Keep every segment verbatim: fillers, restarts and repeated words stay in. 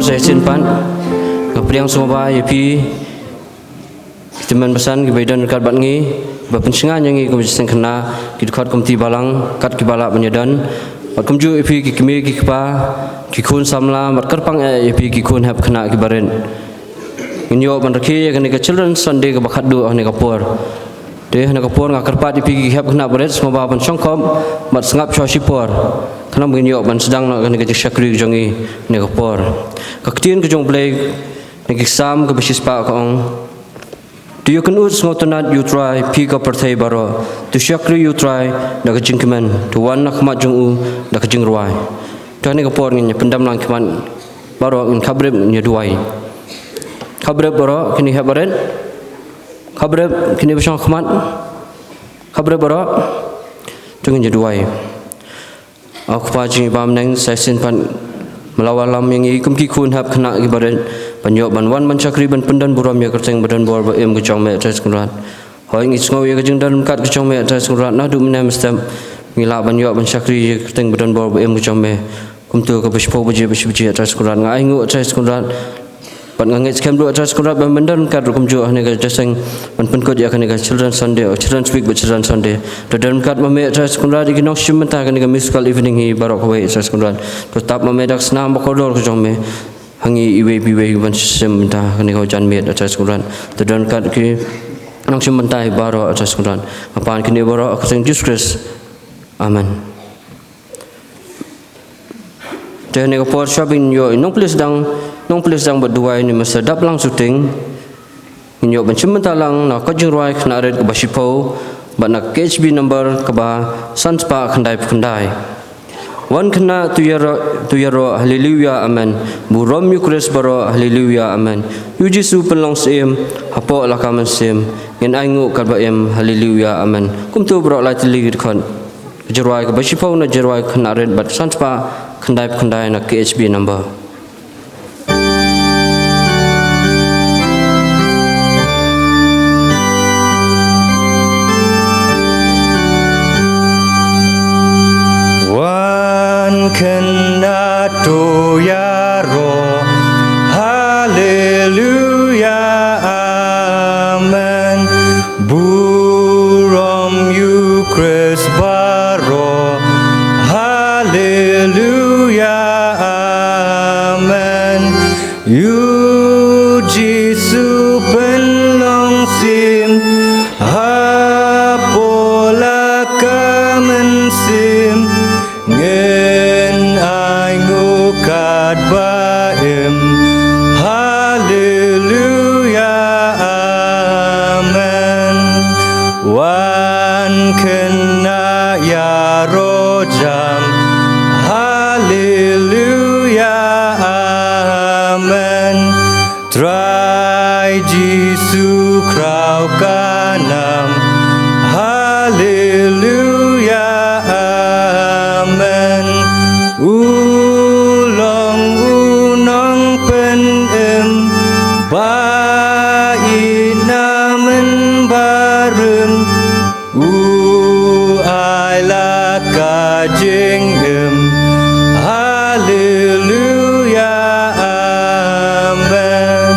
Sa shisien pat nga pdiang sngewbha ïa phi ki tymmen basan kiba ïadon ryngkat bad ngi, ba pynshngaiñ ïa ngi kum ki seng khynnah, ki dkhot committee balang, kat kiba lah ban ïadon. Bad kumjuh ïa phi ki kmie ki kpa, ki khun samla, bad kyrpang eh ïa phi ki khun hep khynnah kiba rit. Ngin ïoh ban rakhe ïa kane ka Children's Sunday kaba khatduh ha kane ka por. Te ha kane ka por nga kyrpad ïa phi ki hep khynnah barit sngewbha ban shongkop bad sngap shuwa shipor, khnang ba ngin ïoh ban sdang noh ïa kane ka jingshakri jong ngi ha kane ka por. Ka ktien ka jong U Blei na ki Salm kaba shispah ka ong: To ïakynduh sngewtynnad ïa U Trai phi ko pyrthei baroh, to shakri ïa U Trai da ka jingkmen, to wan na khmat jong u da ka jingrwai. To ha kane ka por ngin ïa pyndem lang khmat baroh, ngin khapbrip, ngin ïa duwai. Khapbrip baroh, kine hep barit. Khapbrip, kine ba shong khmat. Khapbrip baroh. To ngin ïa duwai. A Kpa jong ngi ba ha bneng, sa shisien pat me la wallam ïa ngi kum ki khun hep khynnah kiba rit ban ïoh ban wan ban shakri ban pyndonburom ïa ka kyrteng ba donbor ba im ka jong me, A Trai Sohra Kynrad. Hooid, ngi sngew ïa ka jingdon ryngkat ka jong me, A Trai Sohra Kynrad, naduh mynne mynstep. Ngi lah ban ïoh ban shakri ïa ka kyrteng ba donbor ba im ka jong me. Kumta kaba shiphew baje, ba shi baje, A Trai Sohra Kynrad, nga ainguh, A Trai Sohra Kynrad. Bad nga ngeit skhem ruh, A Trai Sohra Kynrad, ba men don ryngkat ruh kumjuh ha kane ka jingïaseng ban pynkut ïa kane ka Children's Sunday, oh, Children's Week bad Children's Sunday. To don ryngkat ma me, A Trai Sohra Kynrad, ïa ki nongshim bynta kane ka musical evening hi baroh kawei, A Trai Sohra Kynrad. To tap ma me da ka snam ba kordor ka jong me. Ha ngi iwei pa iwei ban shim bynta kane ka janmiet, A Trai Sohra Kynrad. To don ryngkat ki nongshim bynta hi baroh, A Trai Sohra Kynrad. Nga pan kine baroh ha ka kyrteng Jisu Khrist. Amen. Te ha kane ka por shuwa ba ngin ïoh nongplie sdang, nongplie sdang bad duwai, ngin ym sa dap lang shooting. Ngin ïoh ban shim bynta lang na ka kot jingrwai khynnah rit kaba shiphew bad na ka K H B number kaba san spah khyndai phew khyndai. Wan khynnah to ïaroh, to ïaroh, haleluya, amen. Burom ïa U Khrist baroh, haleluya, amen. Ïa U Jisu pynlong syiem hapoh la ka mynsiem, ngin ainguh katba im, haleluya, amen. Kumta baroh lai tylli ki dkhot. Ka jingrwai kaba shiphew na ka jingrwai khynnah rit bad san spah khyndai phew khyndai na K H B number. Wan khynnah to ïaroh, haleluya, amen. Burom ïa U Khrist baroh, haleluya, amen. Ïa U Jisu pynlong syiem hapoh la ka mynsiem, ngin ainguh katba im, haleluya, amen. Wan khynnah ïaroh jam, haleluya, amen. Trai Jisu khraw ka nam, haleluya, amen. U long u nongpynim ba ïeit na mynbarim, u ai la ka jingim, haleluya, amen.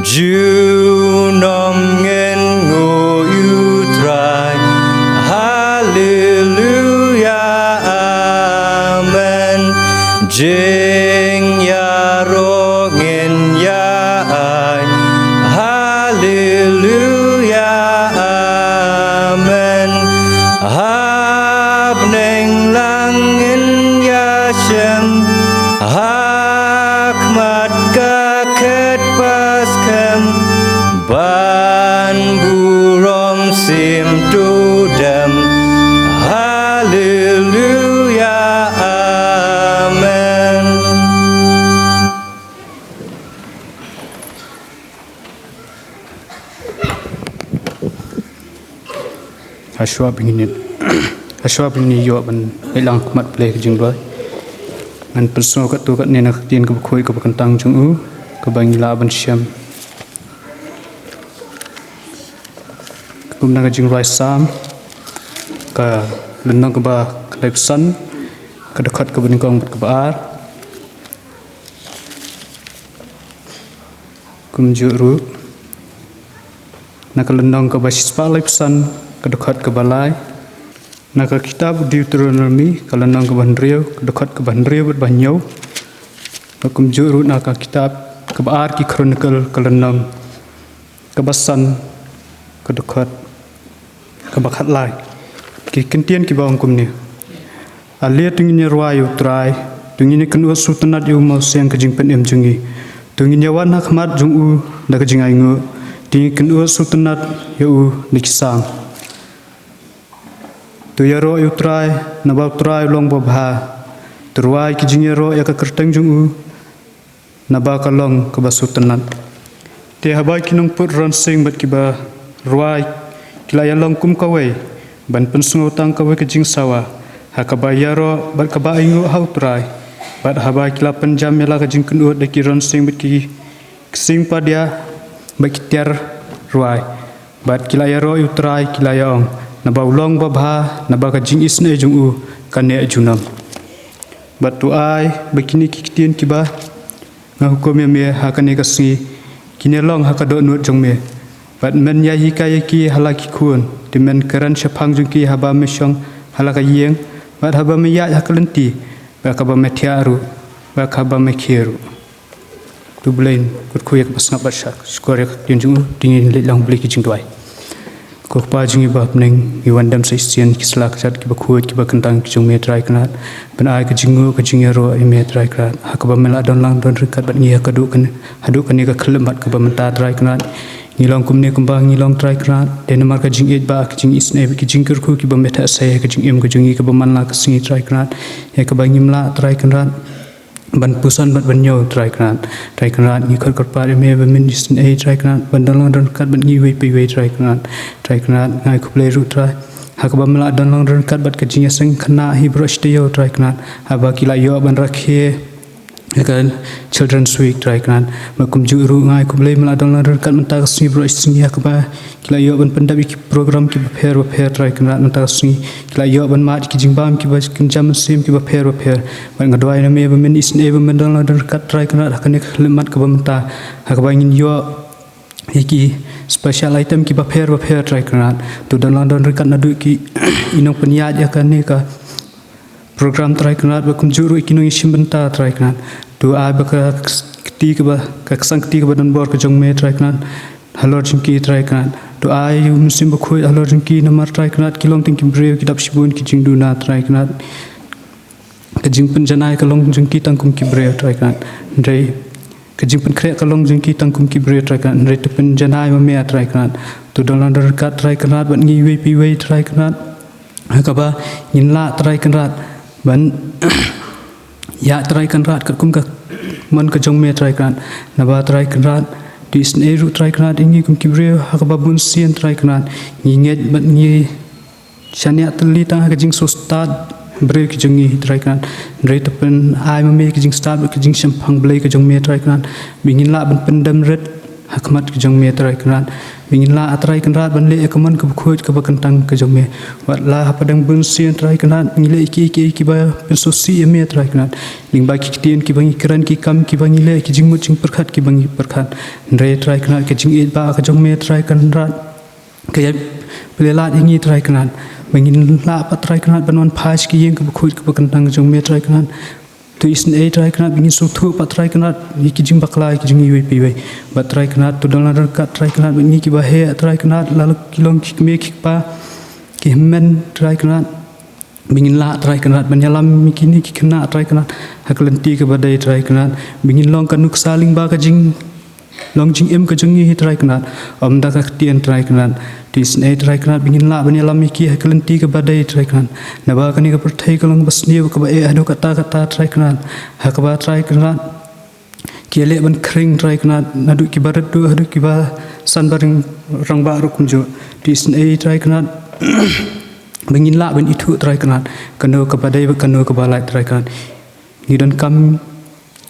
Junom ngin nguh ïa U Trai, haleluya, amen. Jingïaroh ngin ïa ai, haleluya, amen. Ha bneng lang ngin ïashem, ha khmat ka khet ba skhem, ban burom shim to dem, haleluya, amen. Hashwa ba ngin ïa, hashwa ba ngin ïa ïoh ban ïalang khmat Blei ka jingduwai, ngan pynsngew katto katne na ka ktien kaba khuid kaba kyntang jong u, kaba ngi lah ban shem. Kum na ka jingrwai Salm, ka lynnong kaba khyndaiphew san, ka dkhot kaba nyngkong bad kaba ar. Kumjuh ruh na ka lynnong kaba shispah laiphew san, ka dkhot kaba lai, na ka kitab Deuteronomi, ka lynnong kaba hynriew, ka dkhot kaba hynriew bad ba hynñiew. Bad kumjuh ruh na ka kitab kaba ar ki Chronicle, ka lynnong kaba san, ka dkhot kaba khatlai. Ki kyntien kiba ong kumne: Ale to ngin ïa rwai ïa U Trai, to ngin ïa kynnoh sngewtynnat ïa u mawsiang ka jingpynim jong ngi. To ngin ïa wan ha khmat jong u da ka jingainguh, to ngin kynnoh sngewtynnat ïa u da ki sang. To ïaroh ïa U Trai, naba U Trai u long babha. To rwai ki jingïaroh ïa ka kyrteng jong u, naba ka long kaba sngewtynnat. Te haba ki nongput ronsing bad kiba rwai ki la ïalong kum kawei ban pynsngew tang kawei ka jingsawa ha kaba ïaroh bad kaba ainguh ha U Trai, bad haba ki la pynjam ïa la ka jingkynnoh da ki ronsing bad ki ksing padia bad ki tiar rwai, bad ki la ïaroh ïa U Trai, ki la ïa ong: Naba u long babha, naba ka jingisynei jong u ka neh junom. Bad to ai ba kine ki ktien kiba nga hukum ïa me ha kane ka sngi kin ïa long ha ka dohnud jong me, bad men ïa hikai ïa ki ha la ki khun, te men kren shaphang jong ki haba me shong ha la ka ïing, bad haba me ïaid ha ka lynti, bad kaba me thiah ruh, bad kaba me khie ruh. To U Blei un kyrkhu ïa kaba sngap bad shah shkor ïa ka ktien jong u. To ngin leit lang bad ki jingduwai. Ko Kpa jong ngi ba ha bneng, ngi wan dem sa shisien ki sla kjat kiba khuid kiba kyntang ki jong me, Trai Kynrad, ban ai ka jingnguh ka jingïaroh ïa me, Trai Kynrad, ha kaba me la don lang don ryngkat bad ngi ha ka duh kane, haduh kane ka khyllipmat kaba mynta, Trai Kynrad. Ngi long kumne kumba ngi long, Trai Kynrad, dei namar ka jingïeit ba ka jingisynei bad ka jingkyrkhu kiba me theh sei ha ka jingim ka jong ngi kaba man la ka sngi, Trai Kynrad, ïa kaba ngim lah, Trai Kynrad, ban puson bad ban ñiew, Trai Kynrad. Trai Kynrad, ngi khot kyrpad ïa me ba men isynei, Trai Kynrad, ban don lang don ryngkat bad ngi iwei pa iwei, Trai Kynrad. Trai Kynrad, nga ai khublei ruh, Trai, ha kaba me la don lang don ryngkat bad ka jingïaseng khynnah hi baroh shi taïew, Trai Kynrad, haba ki la ïoh ban rakhe ïa ka Children's Week, Trai Kynrad. Bad kumjuh ruh nga ai khublei me la don lang don ryngkat mynta ka sngi baroh shi sngi ha kaba ki la ïoh ban pyndep ïa ki program kiba pher bapher, Trai Kynrad, mynta ka sngi. Ki la ïoh ban mad ïa ki jingbam kiba kynja mynsiem kiba pher bapher. Bad nga duwai na me ba men isynei ba men don lang don ryngkat, Trai Kynrad, ha kane ka khyllipmat kaba mynta, ha kaba ngin ïoh ïa ki special item kiba pher bapher, Trai Kynrad. To don lang don ryngkat naduh ki, i nongpynïaid ïa kane ka program, Trai Kynrad, bad kumjuh ruh ïa ki nongïashim bynta, Trai Kynrad. To ai ba ka kti kaba, ka ksang kti kaba donbor ka jong me, Trai Kynrad, halor jong ki, Trai Kynrad. To ai ïa u Mynsiem Bakhuid halor jong ki, namar, Trai Kynrad, ki long tang ki briew, ki dap shibun ki jingduna, Trai Kynrad. Ka jingpynjanai ka long jong ki tang kum ki briew, Trai Kynrad. Hynrei ka jingpynkhreh ka long jong ki tang kum ki briew, Trai Kynrad. Hynrei to pynjanai ma me, Trai Kynrad. To don lang don ryngkat, Trai Kynrad, bad ngi iwei pa iwei, Trai Kynrad, ha kaba ngin lah, Trai Kynrad, ban ïa, Trai Kynrad, katkum ka mon ka jong me, Trai Kynrad. Naba, Trai Kynrad, to isynei ruh, Trai Kynrad, ïa ngi kum ki briew ha kaba bun sien, Trai Kynrad, ngi ngeit bad ngi shaniah tylli tang ha ka jingsngewstad briew ki jong ngi, Trai Kynrad. Hynrei to pyn-ai ma me ka jingstad bad ka jingshemphang Blei ka jong me, Trai Kynrad, ba ngin lah ban pyndem rit ha khmat ka jong me, Trai Kynrad, ba ngin lah, Trai Kynrad, ban leh ïa ka mon kaba khuid kaba kyntang ka jong me. Wat la hapdeng bun sien, Trai Kynrad, ngi leh ïa kiei kiei kiba pynsngewsih ïa me, Trai Kynrad, lyngba ki ktien kiba ngi kren, ki kam kiba ngi leh, ki jingmut jingpyrkhat kiba ngi pyrkhat. Hynrei, Trai Kynrad, ka jingïeit ba ka jong me, Trai Kynrad, ka ïa pynlait ïa ngi, Trai Kynrad, ba ngin lah pat, Trai Kynrad, ban wan phai sha ka ïing kaba khuid kaba kyntang ka jong me, Trai Kynrad. To isynei, Trai Kynrad, ba ngin sngewthuh pat, Trai Kynrad, ïa ki jingbakla ki jong ngi iwei pa iwei. Bad, Trai Kynrad, to don lang don ryngkat, Trai Kynrad, bad ngi kiba heh, Trai Kynrad, la ki long ki kmie ki kpa, ki hynmen, Trai Kynrad, ba ngin lah, Trai Kynrad, ban ïalam ïa kine ki khynnah, Trai Kynrad, ha ka lynti kaba dei, Trai Kynrad, ba ngin long ka nuksa lyngba ka jing long jingim ka jong ngi hi, Trai Kynrad, ym da ka ktien, Trai Kynrad. To isynei, Trai Kynrad, ba ngin lah ban ïalam ïa ki ha ka lynti kaba dei, Trai Kynrad. Naba kane ka pyrthei ka long kaba sniew, kaba eh haduh katta katta, Trai Kynrad, ha kaba, Trai Kynrad, ki ïaleh ban khring, Trai Kynrad, naduh kiba rit duh haduh kiba san barit rangbah ruh kumjuh. To isynei, Trai Kynrad, ba ngin lah ban ithuh, Trai Kynrad, kano kaba dei bad kano kaba lait, Trai Kynrad. Ngi donkam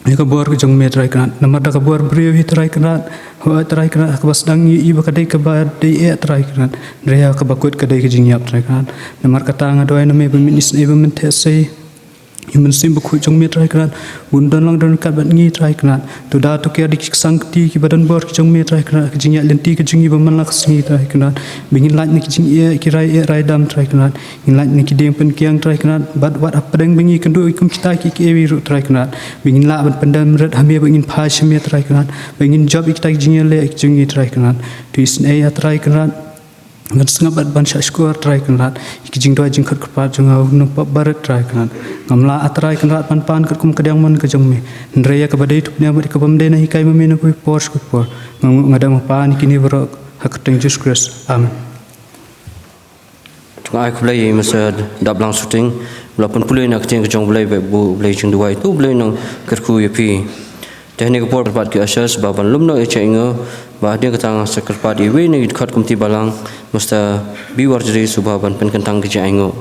ïa ka bor ka jong me, Trai Kynrad. Namar da ka bor briew hi, Trai Kynrad, hooid, Trai Kynrad, ha kaba sdang ngi ïohi ba ka dei kaba dei eh, Trai Kynrad, hynrei ha kaba kut ka dei ka jingïap, Trai Kynrad. Namar kata nga duwai na me ba men isynei ba men theh sei ïa u Mynsiem Bakhuid jong me Trai Kynrad, un don lang don ryngkat bad ngi Trai Kynrad. To da to kiar da ki ksang kti kiba don bor ki jong me Trai Kynrad, ka jingïaid lynti ka jong ngi ba man la ka sngi Trai Kynrad. Ba ngin lait na ki jingeh ki rai eh rai dam Trai Kynrad. Ngin lait na ki dieng pynkiang Trai Kynrad. Bad wat hapdeng ba ngi kynduh kum kita ki kiei ruh Trai Kynrad. Ba ngin lah ban pyndem rit ha me ba ngin phai sha me Trai Kynrad. Ba ngin jop ïa kita ki jingïaleh ki jong ngi Trai Kynrad. To isynei ïa Trai Kynrad. Ngan sngap bad ban shah shkor Trai Kynrad. Ïa ki jingduwai jingkhot kyrpad jong nga u nongpop barit Trai Kynrad. Ngam lah A Trai Kynrad ban pan katkum ka diang mon ka jong me. Hynrei ïa kaba dei to pynïaid bad ïa kaba ym dei na hikai ma me na kawei por sha kawei por. Nga nguh nga dang pan ïa kine baroh ha ka kyrteng Jisu Khrist. Amen. To nga ai khublei ïa i Mister Daplang Suting, ba la pynpule na ka ktien ka jong U Blei, ba u Blei jingduwai, to U Blei un nang kyrkhu ïa phi. Te hangne ka por pat ki ushers ba ban lum noh ïa ka jingainguh, ba hadien kata nga sa kyrpad ïa iwei na ki dkhot komiti balang, Mister B Warjri, shuwa ban pynkyntang ka jingainguh.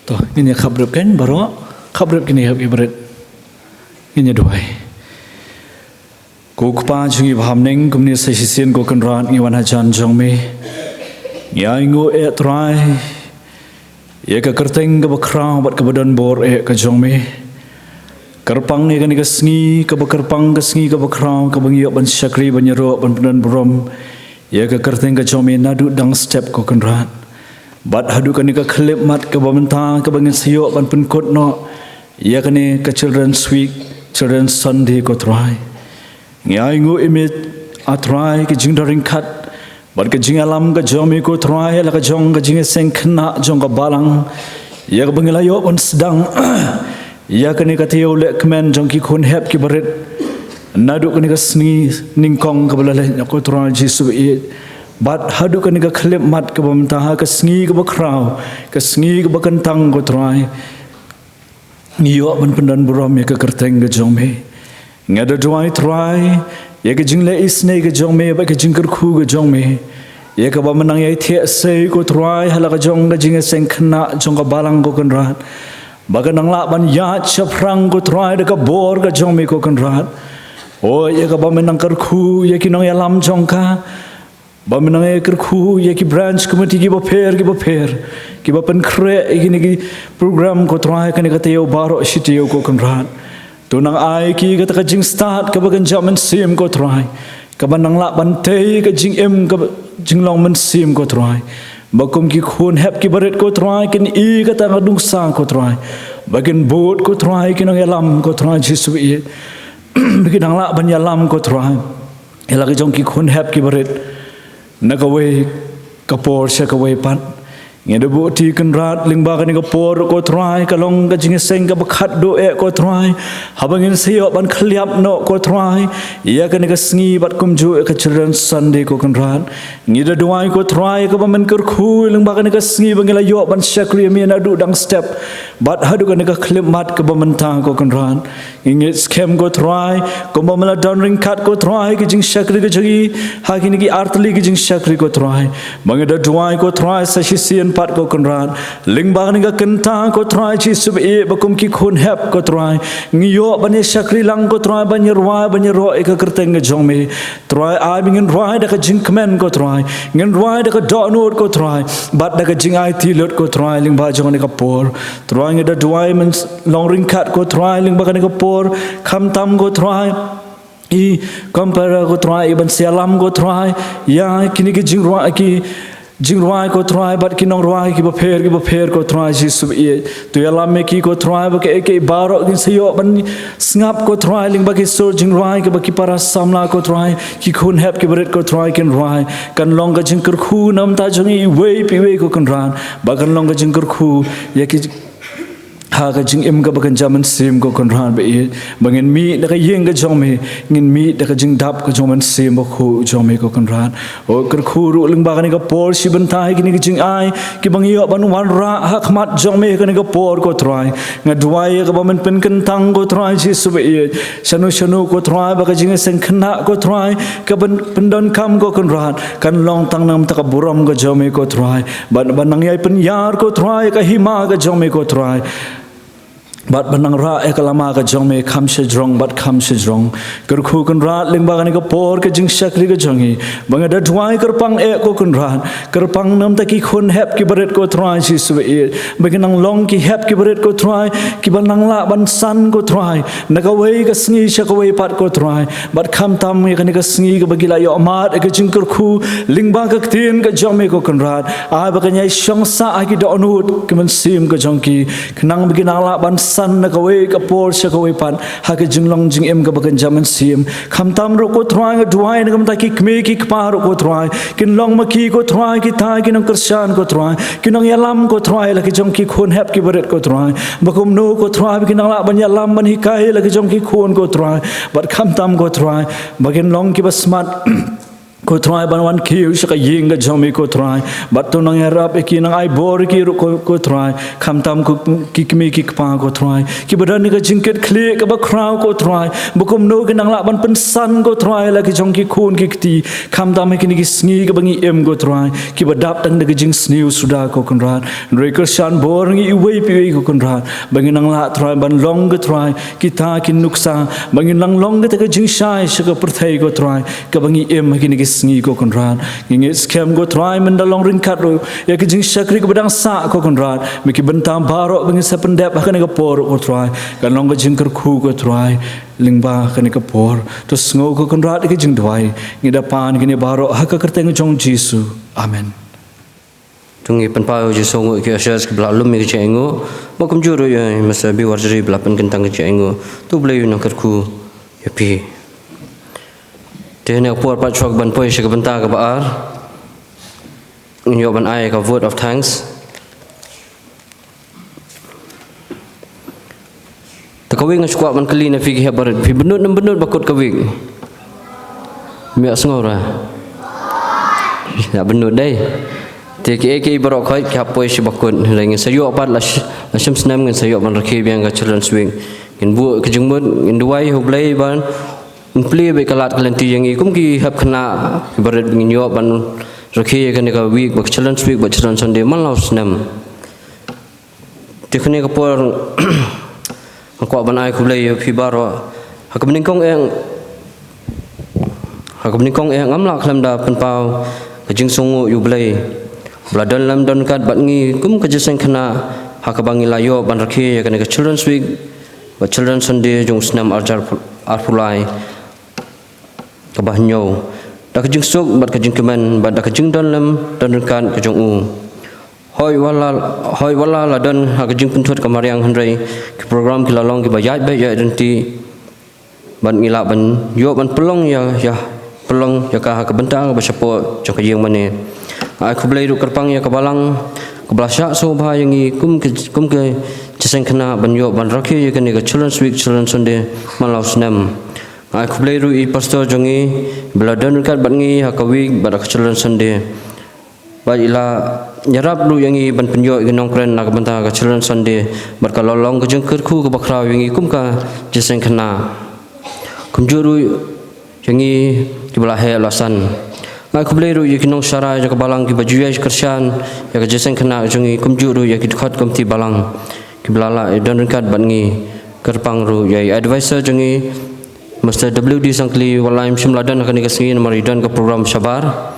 To, ngin ïa khapbrip kein baroh, khapbrip kine hep ki barit. Ngin ïa duwai. Ko Kpa jong ngi ba ha bneng, kumne sa shisien ko Kynrad ngi wan hajan jong me. Ngi ainguh eh Trai ïa ka kyrteng kaba khraw bad kaba don bor eh ka jong me. Kyrpang ïa kane ka sngi, kaba kyrpang ka sngi kaba khraw, kaba ngi ïoh ban shakri, ban ïaroh, ban pyndon burom ïa ka kyrteng ka jong me naduh dang step ko Kynrad. Bad haduh kane ka khyllipmat kaba mynta, kaba ngin sa ïoh ban pynkut noh ïa kane ka Children's Week, Children's Sunday ko Trai. Ngi ainguh ïa me A Trai, ka jingdon ryngkat bad ka jingïalam ka jong me ko Trai, la ka jong ka jingïaseng khynnah jong ka balang, ïa kaba ngi la ïoh ban sdang ïa kane ka taïew lehkmen jong ki khun hep ki barit. Naduh kane ka sngi nyngkong kaba la leit noh ko Trai Jisu ïeit, bad haduh kane ka khyllipmat kaba mynta, ka sngi kaba khraw, ka sngi kaba kyntang ko Trai. Ngi ïoh ban pyndon burom ïa ka kyrteng ka jong me. Nga da duwai Trai ïa ka jingleh isynei ka jong me bad ka jingkyrkhu ka jong me, ïa kaba mynta ngi ïa thiah sei ko Trai, ha la ka jong ka jingïaseng khynnah jong ka balang ko Kynrad. Ba kan nang lah ban ïaid shaphrang ko Trai da ka bor ka jong me ko Kynrad. O, ïa kaba mynta nang kyrkhu ïa ki nongïalam jong ka. Ba mynta nang ïa kyrkhu ïa ki branch committee kiba pher, kiba pher, kiba pynkhreh ïa kine ki program ko Trai, kane ka taïew baroh shi taïew ko Kynrad. To nang ai ki kata ka jingstad kaba kynja mynsiem ko Trai, kaba nang lah ban tei ka jingim kaba jinglong mynsiem ko Trai. Ba kum ki khun hep ki barit ko Trai, kin i kata ka dungsa ko Trai. Ba kin bud ko Trai ki nongïalam ko Trai Jisu ïeit. Ba kin nang lah ban ïalam ko Trai ïa la ka jong ki khun hep ki barit na kawei ka por sha kawei pat. Ngi da buh ti Kynrad lyngba kane ka por ko Trai, ka long ka jingïaseng kaba khatduh eh ko Trai. Haba ngin sa ïoh ban khylliap noh ko Trai ïa kane ka sngi bad kumjuh ïa ka Children's Sunday ko Kynrad. Ngi da duwai ko Trai kaba men kyrkhu lyngba kane ka sngi ba ngi la ïoh ban shakri ïa me naduh dang step bad haduh kane ka khyllipmat kaba mynta ko Kynrad. Ngi ngeit skhem ko Trai, kumba me la don ryngkat ko Trai ki jingshakri ki jong ngi ha kine ki artylli ki jingshakri ko Trai. Ba ngi da duwai ko Trai sa shisien pat ko Kynrad, lyngba kane ka kynta ko Trai Jisu ïeit, ba kum ki khun hep ko Trai, ngi ïoh ban ïa shakri lang ko Trai, ban ïa rwai, ban ïa roh ïa ka kyrteng ka jong me. Trai, ai ba ngin rwai da ka jingkmen ko Trai, ngin rwai da ka dohnud ko Trai, bad da ka jingaiti lut ko Trai lyngba jong kane ka por. Trai, ngi da duwai men long ryngkat ko Trai lyngba kane ka por, khamtam ko Trai i compare ko Trai, i ban sa ïalam ko Trai ïa kine ki jingrwai, ki jingrwai ko Trai bad ki nongrwai kiba pher kiba pher ko Trai Jisu ïeit. To ïalam ïa ki ko Trai ba kaei kaei baroh kin sa ïoh ban sngap ko Trai lyngba ki sur jingrwai kiba ki para samla ko Trai, ki khun hep ki barit ko Trai kin rwai. Kan long ka jingkyrkhu na bynta jong iwei pa iwei ko Kynrad, ba kan long ka jingkyrkhu ïa ki ha ka jingim kaba kynja mynsiem ko Kynrad ba ïeit, ba ngin mih da ka ïing ka jong me, ngin mih da ka jingdap ka jong Mynsiem Bakhuid jong me ko Kynrad. O, kyrkhu ruh lyngba kane ka por shi bynta ïa kine ki jingai kiba ngi ïoh ban wanrah ha khmat jong me kane ka por ko Trai. Nga duwai ïa kaba men pynkyntang ko Trai Jisu ba ïeit, shano shano ko Trai ba ka jingïaseng khynnah ko Trai ka pyn-, pyndonkam ko Kynrad, kan long tang na bynta ka burom ka jong me ko Trai. Ban, ban nang ïai pynïar ko Trai ka hima ka jong me ko Trai. Bad ban nang rah ïa ka lama ka jong me kham shajrong bad kham shajrong. Kyrkhu Kynrad lyngba kane ka por ka jingshakri ka jong ngi. Ba nga da duwai kyrpang eh ko Kynrad. Kyrpang namar ki khun hep ki barit ko Trai Jisu eh. Ba kin nang long ki hep ki barit ko Trai. Ki ban nang lah ban san ko Trai. Na kawei ka sngi sha kawei pat ko Trai. Bad khamtam ïa kane ka sngi kaba ki la ïoh mad ïa ka jingkyrkhu lyngba ka ktien ka jong me ko Kynrad. Ai ba kan ïai shong sah ha ki dohnud ka mynsiem ka jong ki. Khnang ba kin nang lah ban san na kawei ka por sha kawei pat ha ka jinglong jingim kaba kynja mynsiem. Khamtam ruh ko Trai nga duwai na ka bynta ki kmie ki kpa ruh ko Trai. Kin long ma ki ko Trai kita ki nongkyrshan ko Trai. Ki nongïalam ko Trai la ki jong ki khun hep ki barit ko Trai. Ba kumno ko Trai ba kin nang lah ban ïalam ban hikai la ki jong ki khun ko Trai. Bad khamtam ko Trai ba kin long kiba smat ko Trai ban wan kiew sha ka ïing ka jong me ko Trai. Bad to nang ïarap ïa ki nang ai bor ïa ki ruh ko, ko Trai. Khamtam ko ki kmie ki kpa ko Trai. Kiba don ïa ka jingkitkhlieh kaba khraw ko Trai. Ba kumno kin nang lah ban pynsan ko Trai la ki jong ki khun ki kti. Khamtam ha kine ki sngi kaba ngi im ko Trai. Kiba dap tang da ka jingsniew suda ko Kynrad. Hynrei kyrshan bor ngi iwei pa iwei ko Kynrad. Ba ngin nang lah Trai ban long ko Trai. Kita ki nuksa. Ba ngin nang long kita ka jingshai sha ka pyrthei ko Trai. Kaba ngi im ha kine ki sngi ko Kynrad. Ngi ngeit skhem ko Trai mynta long ryngkat ruh ïa ka jingshakri kaba dang sah ko Kynrad. Me ki bynta baroh ba ngin sa pyndep ha kane ka por ko Trai. Kan long ka jingkyrkhu ko Trai. Lyngba kane ka por. To sngew ko Kynrad ïa ka jingduwai. Ngi da pan kine baroh ha ka kyrteng jong Jisu. Amen. To ngin pynpaw ïa u jingsngewnguh ïa ki ushers kiba la lum ïa ka jingainguh. Bad kumjuh ruh ïa i Mister B. Warjri ba la pynkyntang ka jingainguh. To U Blei un nang kyrkhu ïa phi. Te ha kane ka por pat shuwa ban poi sha ka bynta kaba ar, ngin ïoh ban ai ka vote of thanks. Te kawei nga shu kwah ban kylli na phi ki hep barit, phi bynnud ne ym bynnud ba kut ka wik? Mih sngew ra. Ïa bynnud dei. Te kiei kiei baroh khoit ki hap poi sha ba kut. Hynrei ngin sa ïoh pat la sh-, la shim snem ngin sa ïoh ban rakhe biang ka Children's Week. Ngin buh ka jingmut, ngin duwai ha U Blei ban un plie beit ka lad ka lynti ïa ngi kum ki hep khynnah barit, ngin ïoh ban rakhe ïa kane ka week, ba ka Children's Week, ba Children's Sunday man la u snem. Te kane ka por nga kwah ban ai khublei ïa phi baroh. Ha kaba nyngkong eh, ha kaba nyngkong eh ngam lah khlem da pynpaw ka jingsngewnguh ïa U Blei ba la don lem don ryngkat bad ngi kum ka jingïaseng khynnah ha kaba ngi la ïoh ban rakhe ïa kane ka Children's Week bad Children's Sunday jong u snem arhajar arphew lai kaba hynñiew. Da ka jingsuk bad ka jingkmen bad da ka jingdon lem don ryngkat ka jong u. Hooid wat la, hooid wat la la don ha ka jingpynthut ka mariang, hynrei ki program ki la long kiba ïaid beit ïaid ryntih. Bad ngi lah ban ïoh ban pynlong ïa, ïa pynlong ïa ka ha ka bynta kaba shapoh jong ka ïing mane. Nga ai khublei ruh kyrpang ïa ka balang kaba la shah sngewbha ïa ngi kum ka, kum ka jingïaseng khynnah ban ïoh ban rakhe ïa kane ka Children's Week, Children's Sunday man la u snem. Nga ai khublei ruh ïa i pastor jong ngi ba la don ryngkat bad ngi ha ka week bad ha ka Children's Sunday. Bad i la ïarap ruh ïa ngi ban pynïoh ïa ki nongkren na ka bynta ka Children's Sunday bad ka la long ka jingkyrkhu kaba khraw ïa ngi kum ka jingïaseng khynnah. Kumjuh ruh ïa ngi kiba la heh la san. Nga ai khublei ruh ïa ki nongshakri jong ka balang kiba ju ïai kyrshan ïa ka jingïaseng khynnah jong ngi, kumjuh ruh ïa ki dkhot komiti balang kiba la lah ïa don ryngkat bad ngi. Kyrpang ruh ïa i advisor jong ngi Mister W D Sangkli, wat la im shym la don ha kane ka sngi namar i don ka program shabar.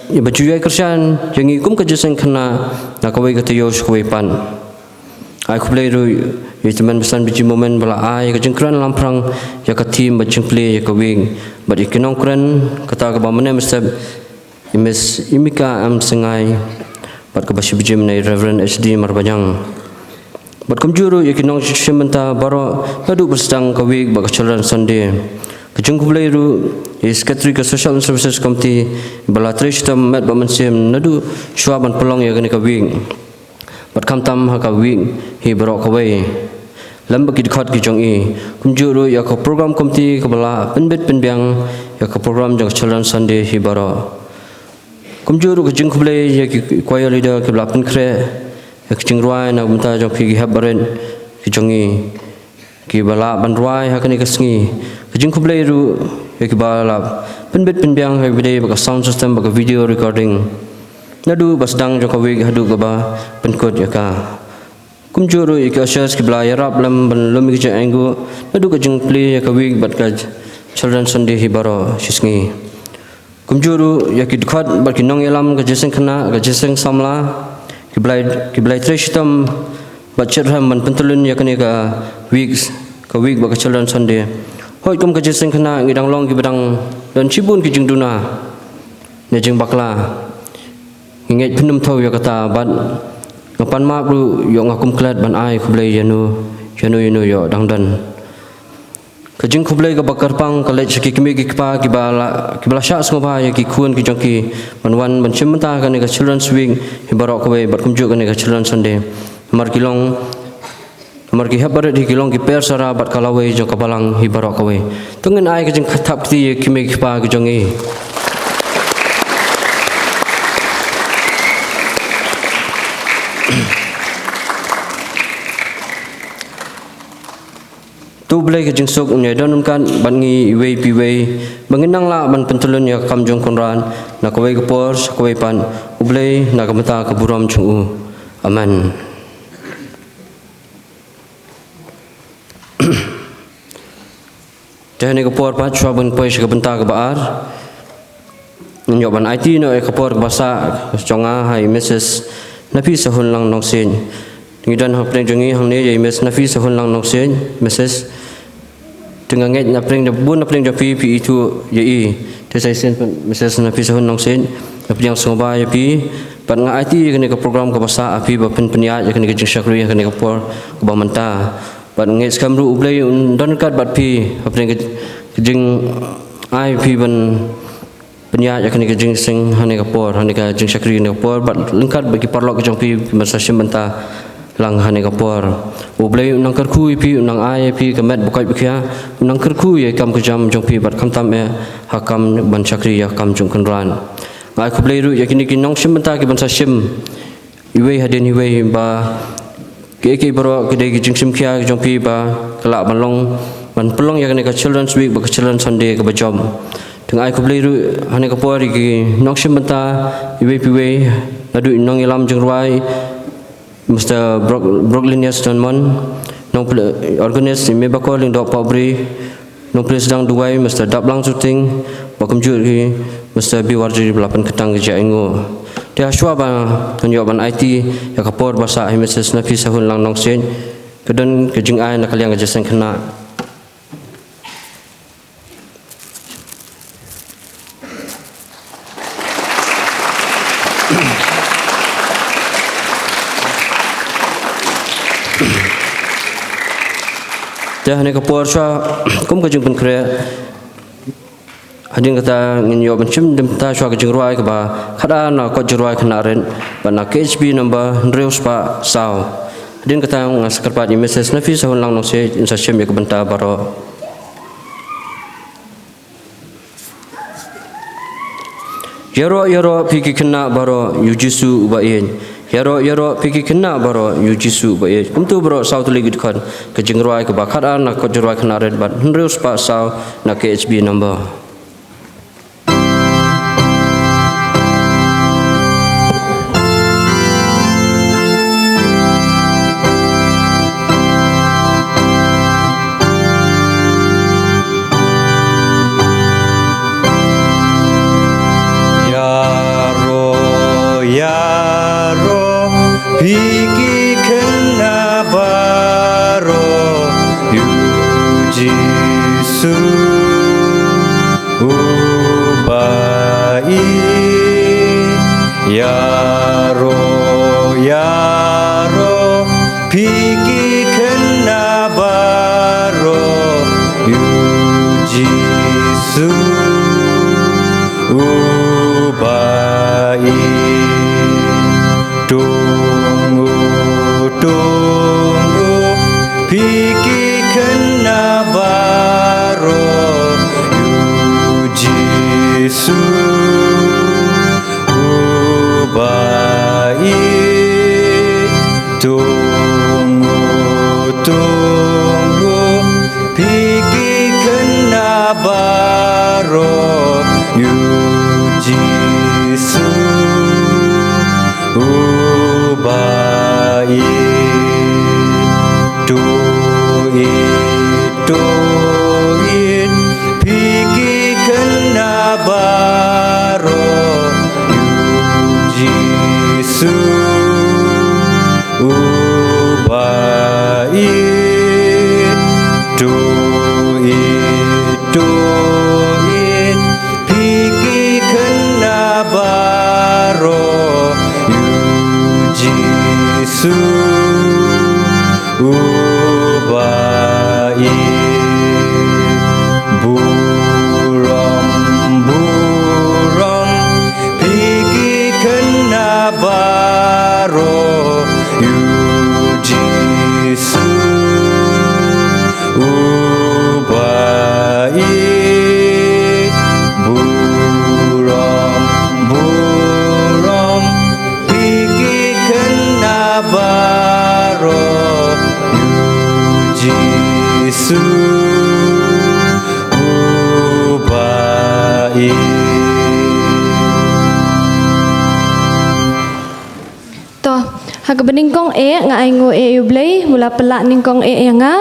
Iba ju ïai kyrshan ïa ngi kum ka jingïaseng khynnah na kawei ka taïew sha kawei pat. Ai khublei ruh ïa i Chairman Basan Biji Momen ba la ai ka jingkren lamphrang ïa ka theme bad jingplie ïa ka week. Bad ïa ki nongkren kata kaba mynne mynstep i Miss Imika M Syngai bad kaba shim bynta mynne i Reverend H D Marbaniang. Bad kumjuh ruh ïa ki nongshim bynta baroh naduh ba sdang ka week bad ka Children's Sunday. Ka jingkhublei ruh ïa i Secretary ka Social and Services Committee ba la trei shitom met bad mynsiem naduh shuwa ban pynlong ïa kane ka week. Bad khamtam ha ka week hi baroh kawei lem bad ki dkhot ki jong i. Kumjuh ruh ïa ka program committee kaba la pynbit pynbiang ïa ka program jong ka Children's Sunday hi baroh. Kumjuh ruh ka jingkhublei ïa ki choir leader kiba la pynkhreh ïa ka jingrwai na ka bynta jong phi ki hep barit ki jong ngi kiba lah ban rwai ha kane ka sngi. Ka jingkhublei ruh ïa kiba la pynbit pynbiang ha kaba ïadei bad ka sound system bad ka video recording naduh ba sdang jong ka week haduh kaba pynkut ïa ka. Kumjuh ruh ïa ki ushers kiba la ïarap lem ban lum ïa ka jingaiñguh naduh ka jingplie ïa ka week bad ka Children's Sunday hi baroh shisngi. Kumjuh ruh ïa ki dkhot bad ki nongïalam ka jingïaseng khynnah, ka jingïaseng samla, kiba la, kiba la trei shitom bad shitrhem ban pyntylun ïa kane ka week, ka week bad ka Children's Sunday. Hooid, kum ka jingïaseng khynnah ngi dang long kiba dang don shibun ki jingduna ne jingbakla. Ngi ngeit phin ym thew ïa kata bad nga pan map ruh ïoh nga kum klet ban ai khublei ïano ïano ïano ïoh dang don. Ka jingkhublei kaba kyrpang ka leit sha ki kmie ki kpa kiba la, kiba la shah sngewbha ïa ki khun ki jong ki ban wan ban shim bynta kane ka Children's Week hi baroh kawei bad kumjuh kane ka Children's Sunday. Namar ki long, namar ki hep barit hi, ki long ki per sara bad ka lawei jong ka balang hi baroh kawei. To ngin ai ka jingthap kti ïa ki kmie ki kpa ki jong ngi. To U Blei ka jingsuk un ïa don ryngkat bad ngi iwei pa iwei ba ngin nang lah ban pyntylun ïa ka kam jong U Kynrad na kawei ka por sha kawei pat, U Blei na ka bynta ka burom jong u. Amen. Te ha kane ka por pat, shuwa ban poi sha ka bynta kaba ar, ngin ïoh ban aiti noh ïa ka por kaba sah jong nga ha i Mrs Nafisahunlang Nongsiej. Ngi don hapdeng jong ngi hangne ïa i Miss Nafisahunlang Nongsiej, Mrs. Te nga ngeit na pdeng, bun na pdeng jong phi phi ithuh ïa i. Te sa shisien Mrs Nafisahunlang Nongsiej, nga pdiang sngewbha ïa phi bad nga aiti ïa kane ka program kaba sah ha phi ba phin pynïaid ïa kane ka jingshakri ha kane ka por kaba mynta. Bad nga ngeit skhem ruh U Blei un don ryngkat bad phi hapdeng ka jingai phi ban pynïaid ïa kane ka jingïaseng ha kane ka por, ha kane ka jingshakri ha kane ka por bad ryngkat bad ki paralok ki jong phi kiba sa shim bynta lang ha kane ka por. U Blei un nang kyrkhu ïa phi, un nang ai ïa phi ka met ba koit ba khiah, un nang kyrkhu ïa ka kam ka jam jong phi bad khamtam eh ha ka kam ban shakri ïa ka kam jong U Kynrad. Nga ai khublei ruh ïa kine ki nongshim bynta kiban sa shim iwei hadien iwei ba kiei kiei baroh ki dei ki jingshim khia ki jong phi ba ka lah ban long, ban pynlong ïa kane ka Children's Week bad ka Children's Sunday kaba jop. Te nga ai khublei ruh ha kane ka por ïa ki nongshim bynta iwei pa iwei, naduh i nongïalam jingrwai Mister Brock-, Brocklinius Donmon, nongpynlong organist i Mebakor Lyngdoh Pawbri, nongpynlong sdang duwai Mister Daplang Suting, bad kumjuh ruh Mister Biwarji ba la pynkyntang ka jingaiñguh. Te hashwa ba ngan ïoh ban aiti ïa ka por ba sah ha i Mrs Nafisahunlang Nongsiej, ka don ka jingai na ka liang ka jingïaseng khynnah. Te ha kane ka por shuwa kum ka jingpynkhreh, hadien kata ngin ïoh ban shim bynta shuwa ka jingrwai kaba khatar na kot jingrwai khynnah rit bad na K H B number hynriew spah saw. Hadien kata nga sa kyrpad ïa i Mrs Nafisahunlang Nongsiej in sa shim ïa ka bynta baroh. Ïaroh, ïaroh, phi ki khynnah baroh, ïa u Jisu uba ïeit. Ïaroh, ïaroh, phi ki khynnah baroh, ïa u Jisu uba ïeit. Kumto baroh saw tylli ki dkhot ka jingrwai kaba khatar na kot jingrwai khynnah rit bad hynriew spah saw na K H B number. Ïaroh, ïaroh, phi ki khynnah baroh, ïa u Jisu uba ïeit. Ïaroh, ïaroh, phi ki khynnah baroh, ïa u Jisu uba ïeit. Tung u, tung u, phi ki khynnah baroh, ïa u Jisu uba ïeit. Tung u, tung u, phi ki khynnah baroh, ïa u Jisu uba ïeit. Uba i burom burom phi ki khynnah baroh ïa u Jisu. Uba i burom burom phi ki khynnah baroh ïa u Jisu uba i. To, ha kaba nyngkong eh nga ainguh eh ïa u Blei ba u la pynlah nyngkong eh ïa nga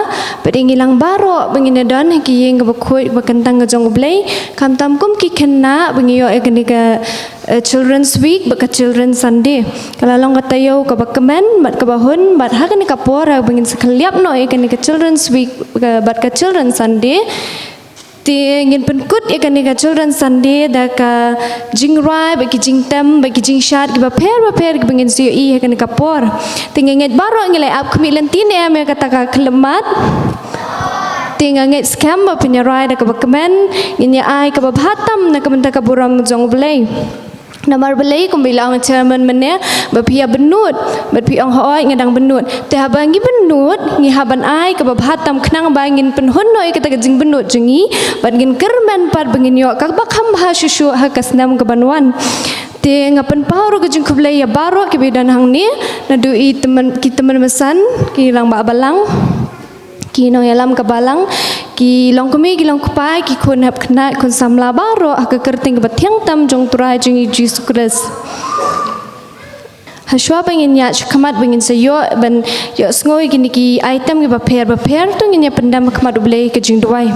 bad ïa ngi lang baroh ba ngin ïadon ha ki ïing kaba khuid ba kyntang ka jong u Blei. Khamtam kum ki khynnah ba ngi ïoh ïa kane ka eh, Children's Week bad ka Children's Sunday. Ka la long ka taïew kaba kmen bad kaba hun bad ha kane ka por haba ngin sa khylliap noh ïa kane ka Children's Week, eh, bad ka Children's Sunday, te ngin pynkut ïa kane ka Children's Sunday da ka jingrwai bad ki jingtem bad ki jingshad kiba pher bapher kiba ngin sa ïohi ha kane ka por. Te nga ngeit baroh ngi la ap khmih lynti ne em ïa kata ka khyllipmat. Te nga ngeit skhem ba phin ïarwai da kaba kmen, ngin ïa ai kaba bha tam na ka bynta ka burom jong u Blei. Namar balei kumba i la ong chairman mynne ba phi ïa bynnud bad phi ong hooid nga dang bynnud. Te haba ngi bynnud ngi hap ban ai kaba bha tam khnang ba ngin pynhun noh ïa kata ka jingbynnud jong ngi bad ngin kyrmen pat ba ngin ïoh kaba kham bha shuh shuh ha ka snem kaban wan. Te nga pynpaw ruh ka jingkhublei ïa baroh kiba ïadon hangne naduh i tymmen, ki tymmen basan, ki rangbah balang, ki nongïalam ka balang, ki longkmie, ki longkpa, ki khun hep khynnah, khun samla baroh ha ka kyrteng kaba thiang tam jong u Trai jong ngi Jisu Khrist. Hashwa ba ngin ïaid shakhmat ba ngin sa ïoh ban ïohsngew ïa kine ki item kiba pher bapher, to ngin ïa pyndem ha khmat u Blei ka jingduwai.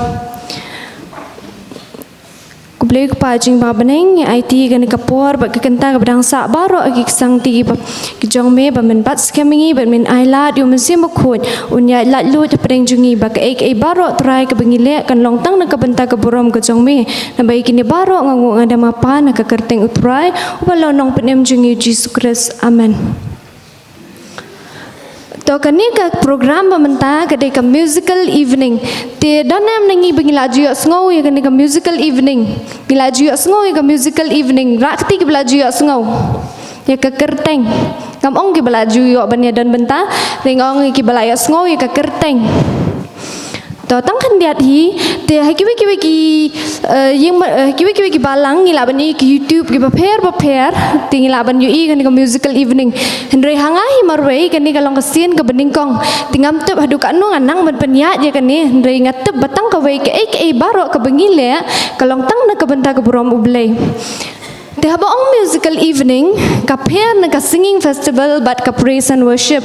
Ko Blei ko Pa jingbha bneng, ngi aiti ïa kane ka por bad ka kynta kaba dang sah baroh ha ki ksangti kiba, ki jong me ba men bat skhem ïa ngi bad men ai lad ïa u Mynsiem Bakhuid un ïaid laitluid hapdeng jong ngi ba kaei kaei baroh Trai kaba ngi leh kan long tang na ka bynta ka burom ka jong me. Naba ïa kine baroh nga nguh nga dem ha Pa na ka kyrteng u Trai uba long Nongpynim jong ngi Jisu Khrist. Amen. To kane ka program ba mynta ka dei ka musical evening. Te don em na ngi ba ngi la ju ïohsngew ïa kane ka musical evening? Ngi la ju ïohsngew ïa ka musical evening? Rah kti kiba la ju ïohsngew ïa ka kyrteng. Ngam ong kiba la ju ïoh ban ïadon bynta, hynrei nga ong ïa kiba la ïohsngew ïa ka kyrteng. To tang khyndiat hi, te ha kiwei kiwei ki, eh, ïing ma-, eh, kiwei kiwei ki balang ngi lah ban ïohi ki YouTube kiba pher bapher, te ngi lah ban ïohi kane ka musical evening. Hynrei ha nga hi marwei kane ka long ka sien kaba nyngkong. Te ngam tip haduh katno nga nang ban pynïaid ïa kane, hynrei nga tip ba tang kawei kaei kaei baroh kaba ngi leh ka long tang na ka bynta ka burom u Blei. Te haba ong musical evening ka pher na ka singing festival bad ka praise and worship.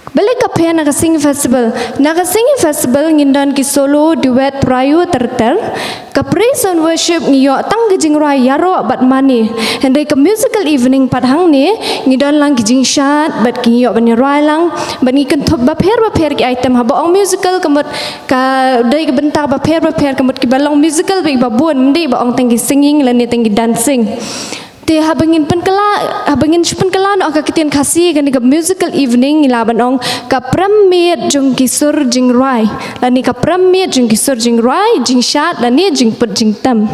Balei ka pher na ka singing festival? Na ka singing festival ngin don ki solo, duet, trio ter ter. Ka praise and worship ngi ïoh tang ka jingrwai ïaroh bad mane. Hynrei ka musical evening pat hangne ngi don lang ki jingshad bad ngi ïoh ban ïarwai lang bad ngi kynthup bapher bapher ki item. Haba ong musical ka mut ka dei ka bynta bapher bapher, ka mut kiba long musical bad kiba bun, ym dei ba ong tang ki singing lane tang ki dancing. Te haba ngin pynkylla, haba ngin shu pynkylla noh ka ktien Khasi kane ka musical evening ngi lah ban ong ka prem miet jong ki sur jingrwai lane ka prem miet jong ki sur jingrwai, jingshad lane jingput jingtem.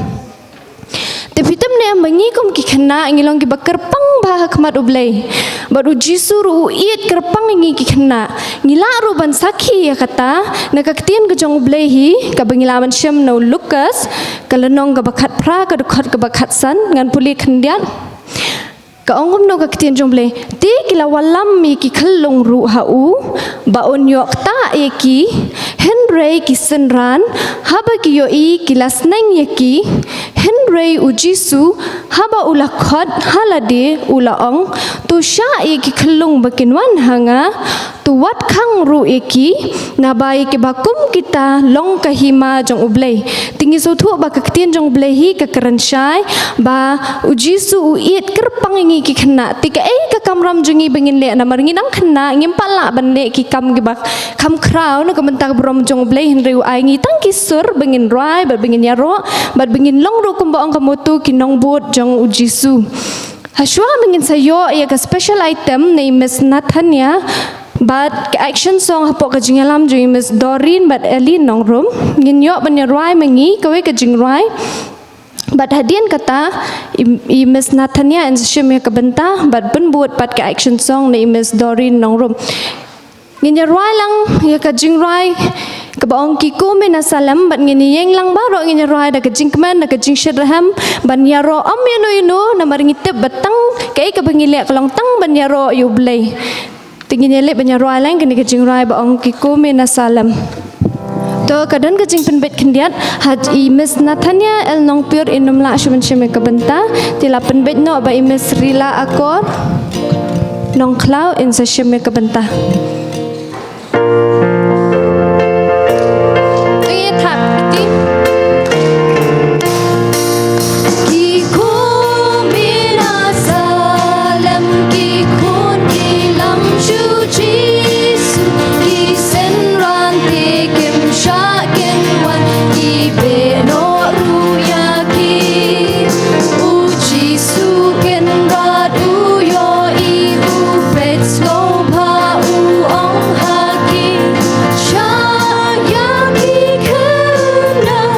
Te phi tip ne em ba ngi kum ki khynnah ngi long kiba kyrpang bha ha khmat u Blei. Bad u Jisu ruh u ïeit kyrpang ïa ngi ki khynnah. Ngi lah ruh ban sakhi ïa kata na ka ktien ka jong u Blei hi kaba ngi lah ban shem na u Lukas ka lynnong kaba khatphra ka dkhot kaba khatsan, ngan pule khyndiat. Ka ong kumno ka ktien jong u Blei? Te ki la wallam ïa ki khyllung ruh ha u ba un ïoh ktah ïa ki, hynrei ki synran haba ki ïohi ki la sneng ïa ki. Hynrei u Jisu haba u la khot ha lade u la ong, to shah ïa ki khyllung ba kin wan ha nga. To wat khang ruh ïa ki, naba ïa kiba kum kita long ka hima jong u Blei. Te ngi sngewthuh ba ka ktien jong u Blei hi ka kren shai ba u Jisu u ïeit kyrpang ïa ngi ki khynnah. Te kaei ka kamram jong ngi ba ngin leh, namar ngi dang khynnah ngim pat lah ban leh ki kam kiba kham khraw na ka bynta ka burom jong u Blei, hynrei u ai ngi tang ki sur ba ngin rwai bad ba ngin ïaroh bad ba ngin long ruh kumba ong ka motto, ki nongbud jong u Jisu. Hashwa ba ngin sa ïoh ïa ka special item na i Miss Nathania, Bad ka action song hapoh ka jingïalam jong i Miss Doreen bad Ellie Nongrum. Ngin ïoh ban ïa rwai ma ngi kawei ka jingrwai. Bad hadien kata i, i Miss Nathania yn sa shim ïa ka bynta bad pynbud pat ka action song na i Miss Doreen Nongrum. Ngin ïa rwai lang ïa ka jingrwai kaba ong ki kmie na Salem, bad ngin ïeng lang baroh, ngin ïa rwai da ka jingkmen, da ka jingshitrhem, ban ïaroh ym ïano ïano, namar ngi tip ba tang kaei kaba ngi leh ka long tang ban ïaroh ïa U Blei. Te ngin ïa leit ban ïa rwai lang kane ka jingrwai ba ong ki kmie na Salem. To ka don ka jingpynbeit khyndiat, ha i Miss Nathania L Nongpyur in ym lah shuh ban shim ïa ka bynta, te la pynbeit noh ba i Miss Rila Akor Nongkhlaw in sa shim ïa ka bynta. Te thap iti. Ki khun mih na Salem, ki khun ki lam shu Jisu, ki synran te kim shah kin wan, ki beh noh ruh ïa ki. U Jisu Kynrad u ïohi, u peit sngewbha, u ong ha ki, shah ïa ki khynnah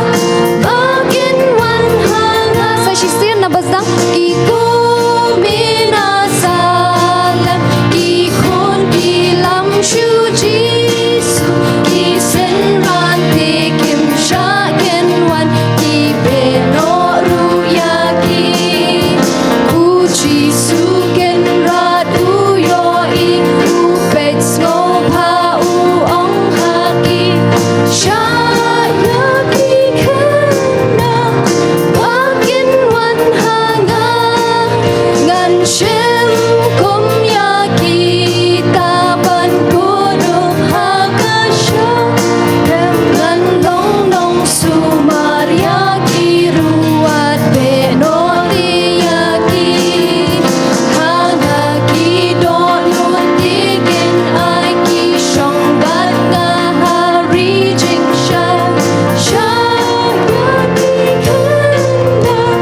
ba kin wan ha nga. Sa shisien na ba sdang. Ki khun mih na Salem, ki khun ki lam shu Jisu, ki synran te kim shah kin wan, ki beh noh ruh ïa ki. U Jisu Kynrad u ïohi, u peit sngewbha, u ong ha ki, shah ïa ki khynnah ba kin wan ha nga. Ngan shim kum ïa kita ban kut ha ka shah. Ngan long nongsumar ïa ki ruh, wat beh noh te ïa ki. Ha nga ki dohnud te kin ai, ki shong bad nga ha ri jingshai. Shah ïa ki khynnah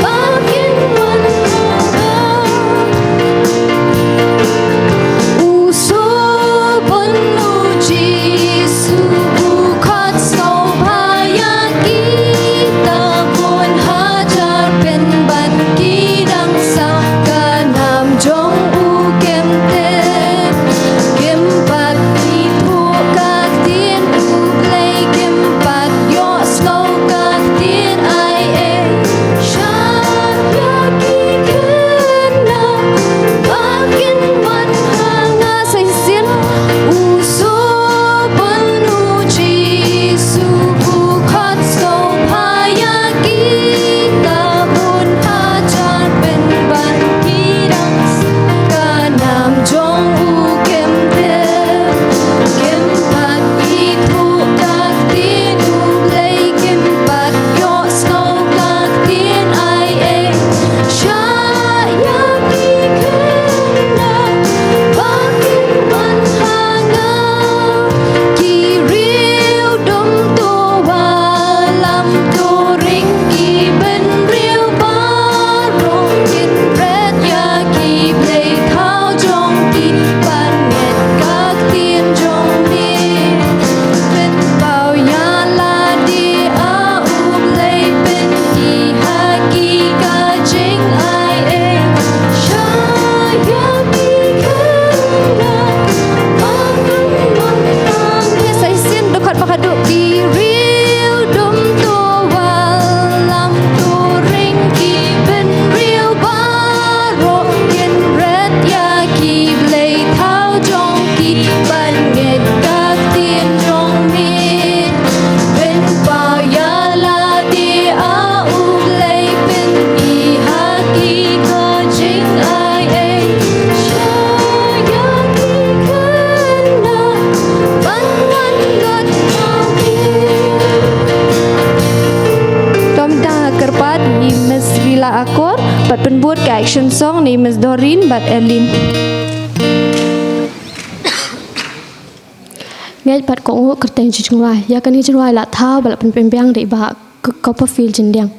ba kin wan ha nga. U sngewbha u Jisu u khot sngewbha ïa kita, bun hajar pynban ki dang sah, ka nam jong u kim tip. Kim pat ithuh ka ktien U Blei, kim pat ïohsngew ka ktien ai ei. Shah ïa ki khynnah ba kin wan ha nga. Sa shisien. U sngewbha u Jisu u khot sngewbha ïa kita, bun hajar pynban ki dang sah, ka nam jong u kim tip. Kim pat ithuh ka ktien U Blei, kim pat ïohsngew ka ktien ai ei. Shah ïa ki khynnah ba kin wan ha nga. Ki riew dum to wallam, to ring ki bynriew baroh, kin pret ïa ki blei thaw jong ki, ban ngeit ka ktien jong me. Pynpaw ïa lade, a U Blei, pyn-i ha ki ka jingai ei. Shah ïa ki khynnah ba kin wan ha nga. Sa shisien, dkhot ba haduh. Ki riew dum to wallam, to ring ki bynriew baroh, kin pret ïa ki blei thaw jong ki, ban ngeit ka ktien jong me. Pynpaw ïa lade, a U Blei, pyn-i ha ki ka jingai ei. Shah ïa ki khynnah ban wan lut ha me. Kumta kyrpad i Miss Rila Akor bad pynbud ka action song na i Miss Doreen bad Elin. Ngeit pat ko u kyrteng jong u jingrwai. Ïa kane jingrwai la thaw ba la pynpynbiang da i Bah K-, Copperfield Jingdiang.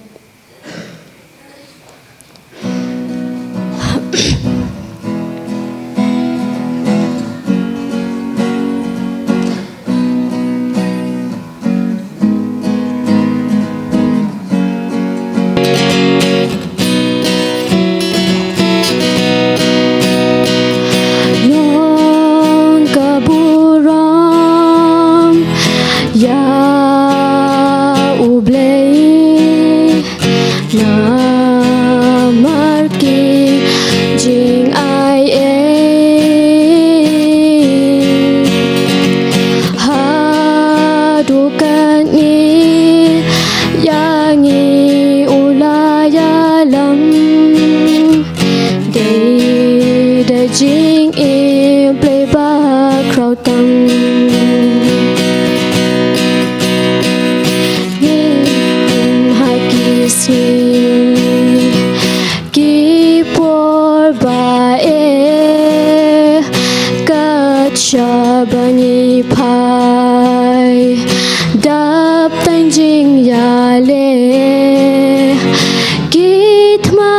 Ba ngi phai dap tang jingïaleh, ki thma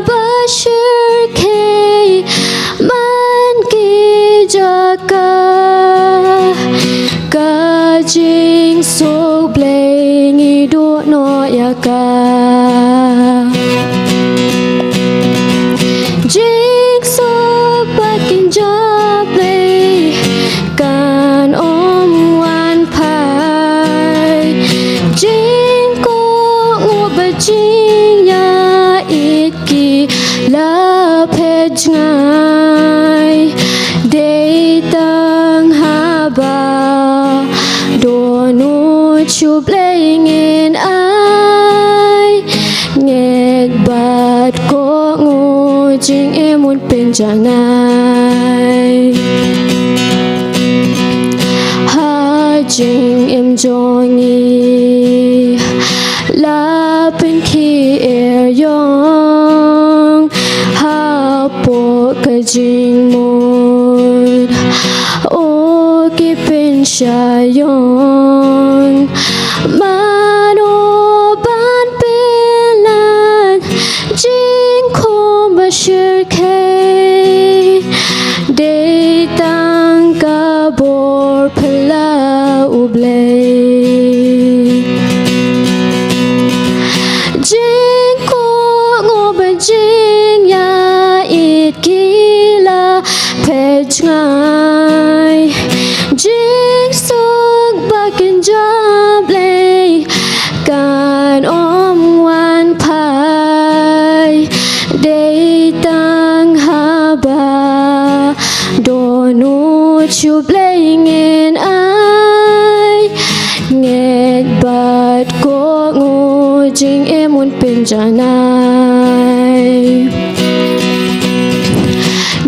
ba shyrkhei man ki jaka, ka jingsuk Blei ngi duh noh ïa ka. Jingsuk ba kynja Blei kan ym wan phai. Jingkohnguh bad jingïaid ki la phet jngai. Dei tang haba dohnud sha U Blei ngin ai. Ngeit bad kohnguh jingim un pynjanai. Ha jingim jong ngi la pynkhih ïong hapoh ka jingmut. O ki pynshai ïong, mano ban pynlait jingkhum ba shyrkhei. Dei tang ka bor phylla U Blei. Jingkohnguh bad jingïaid ki la phet jngai. Jingsuk ba kynja Blei kan ym wan phai. Dei tang haba dohnud sha U Blei ngin ai. Ngeit bad kohnguh jingim un pynjanai.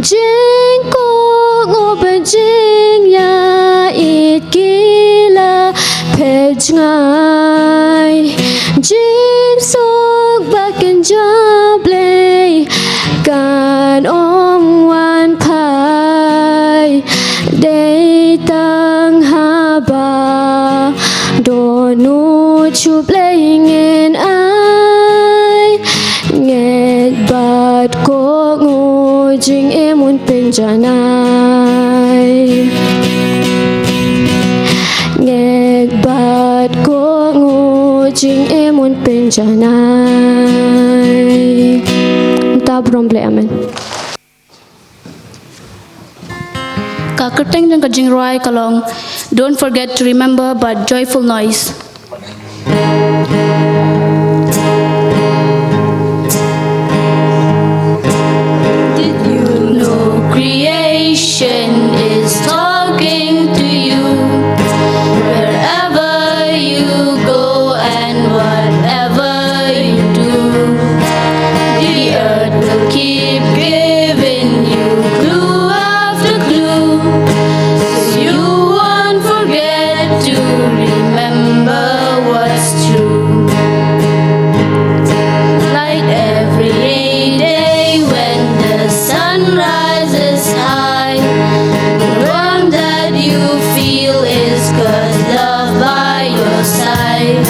Jingkohnguh bad jingïaid ki la phet jngai. Jingsuk ba kynja Blei kan ym wan phai. Dei tang haba dohnud sha U Blei ngin ai. Ngeit bad kohnguh jingim un pynjanai. Ngeit bad kohnguh jingim un pynjanai. Mynta burom Blei, amen. Ka kyrteng jong ka jingrwai ka long Don't Forget to Remember but Joyful Noise. Did you know creation is talking to you? Wherever you go and whatever you do, the earth will keep giving you clue after clue, so you won't forget to remember what's true. Light every day when the sun rises high. The warmth that you feel is 'cause love by your side.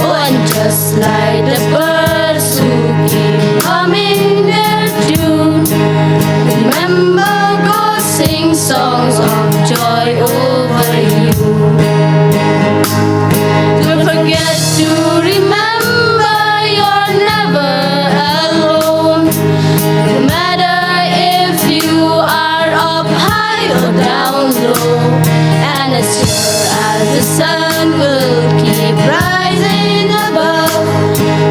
Oh, and just like the birds who keep humming their tune, remember God sings songs of joy over you. Don't forget to remember you're never alone. No matter if you are up high or down low, and as sure as the sun will keep rising above,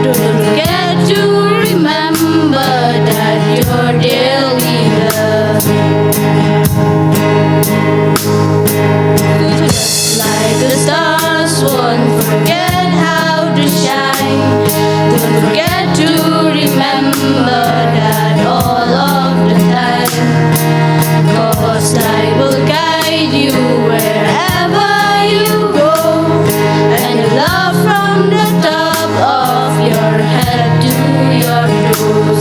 don't forget to remember that you're dearly loved. Just like the stars won't forget how to shine, don't forget to remember that all of the time. 'Cause light will guide you wherever you go, and your love from the top of your head to your toes.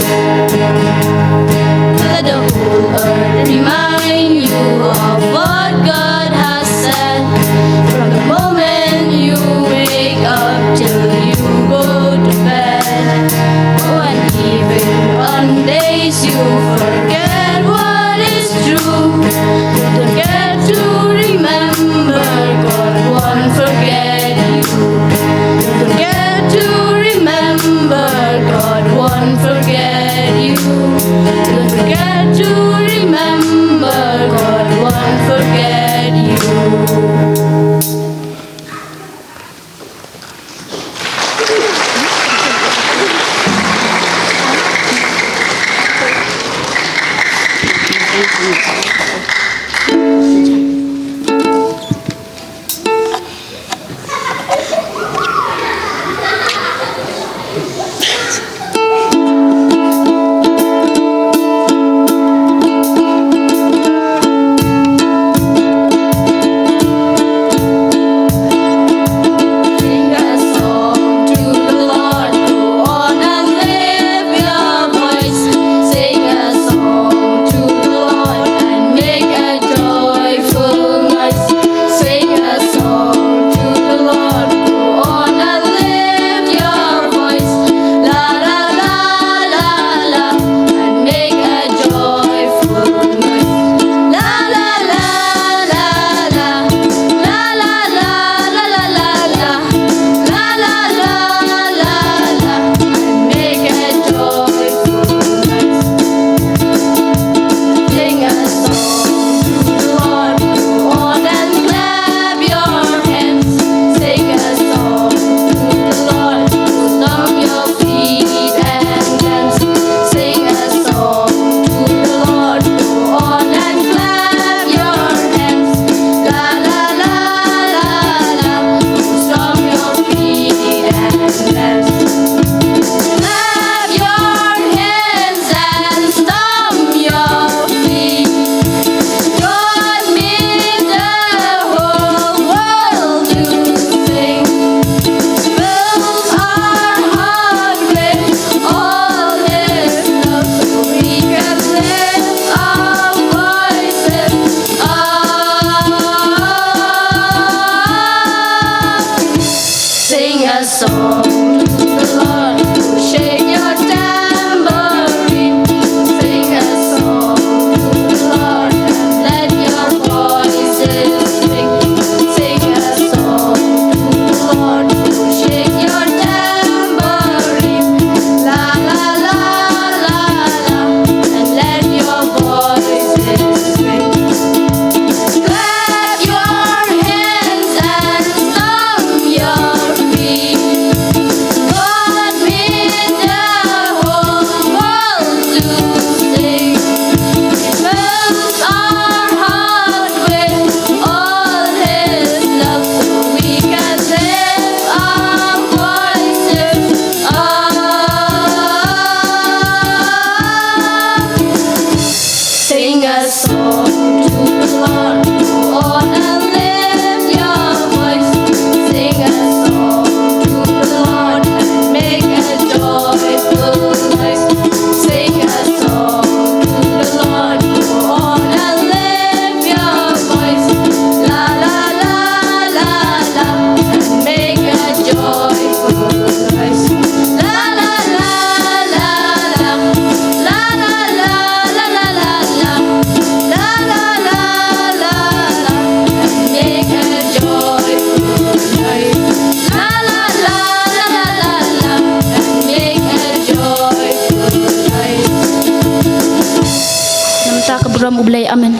Ram U Blei, amen.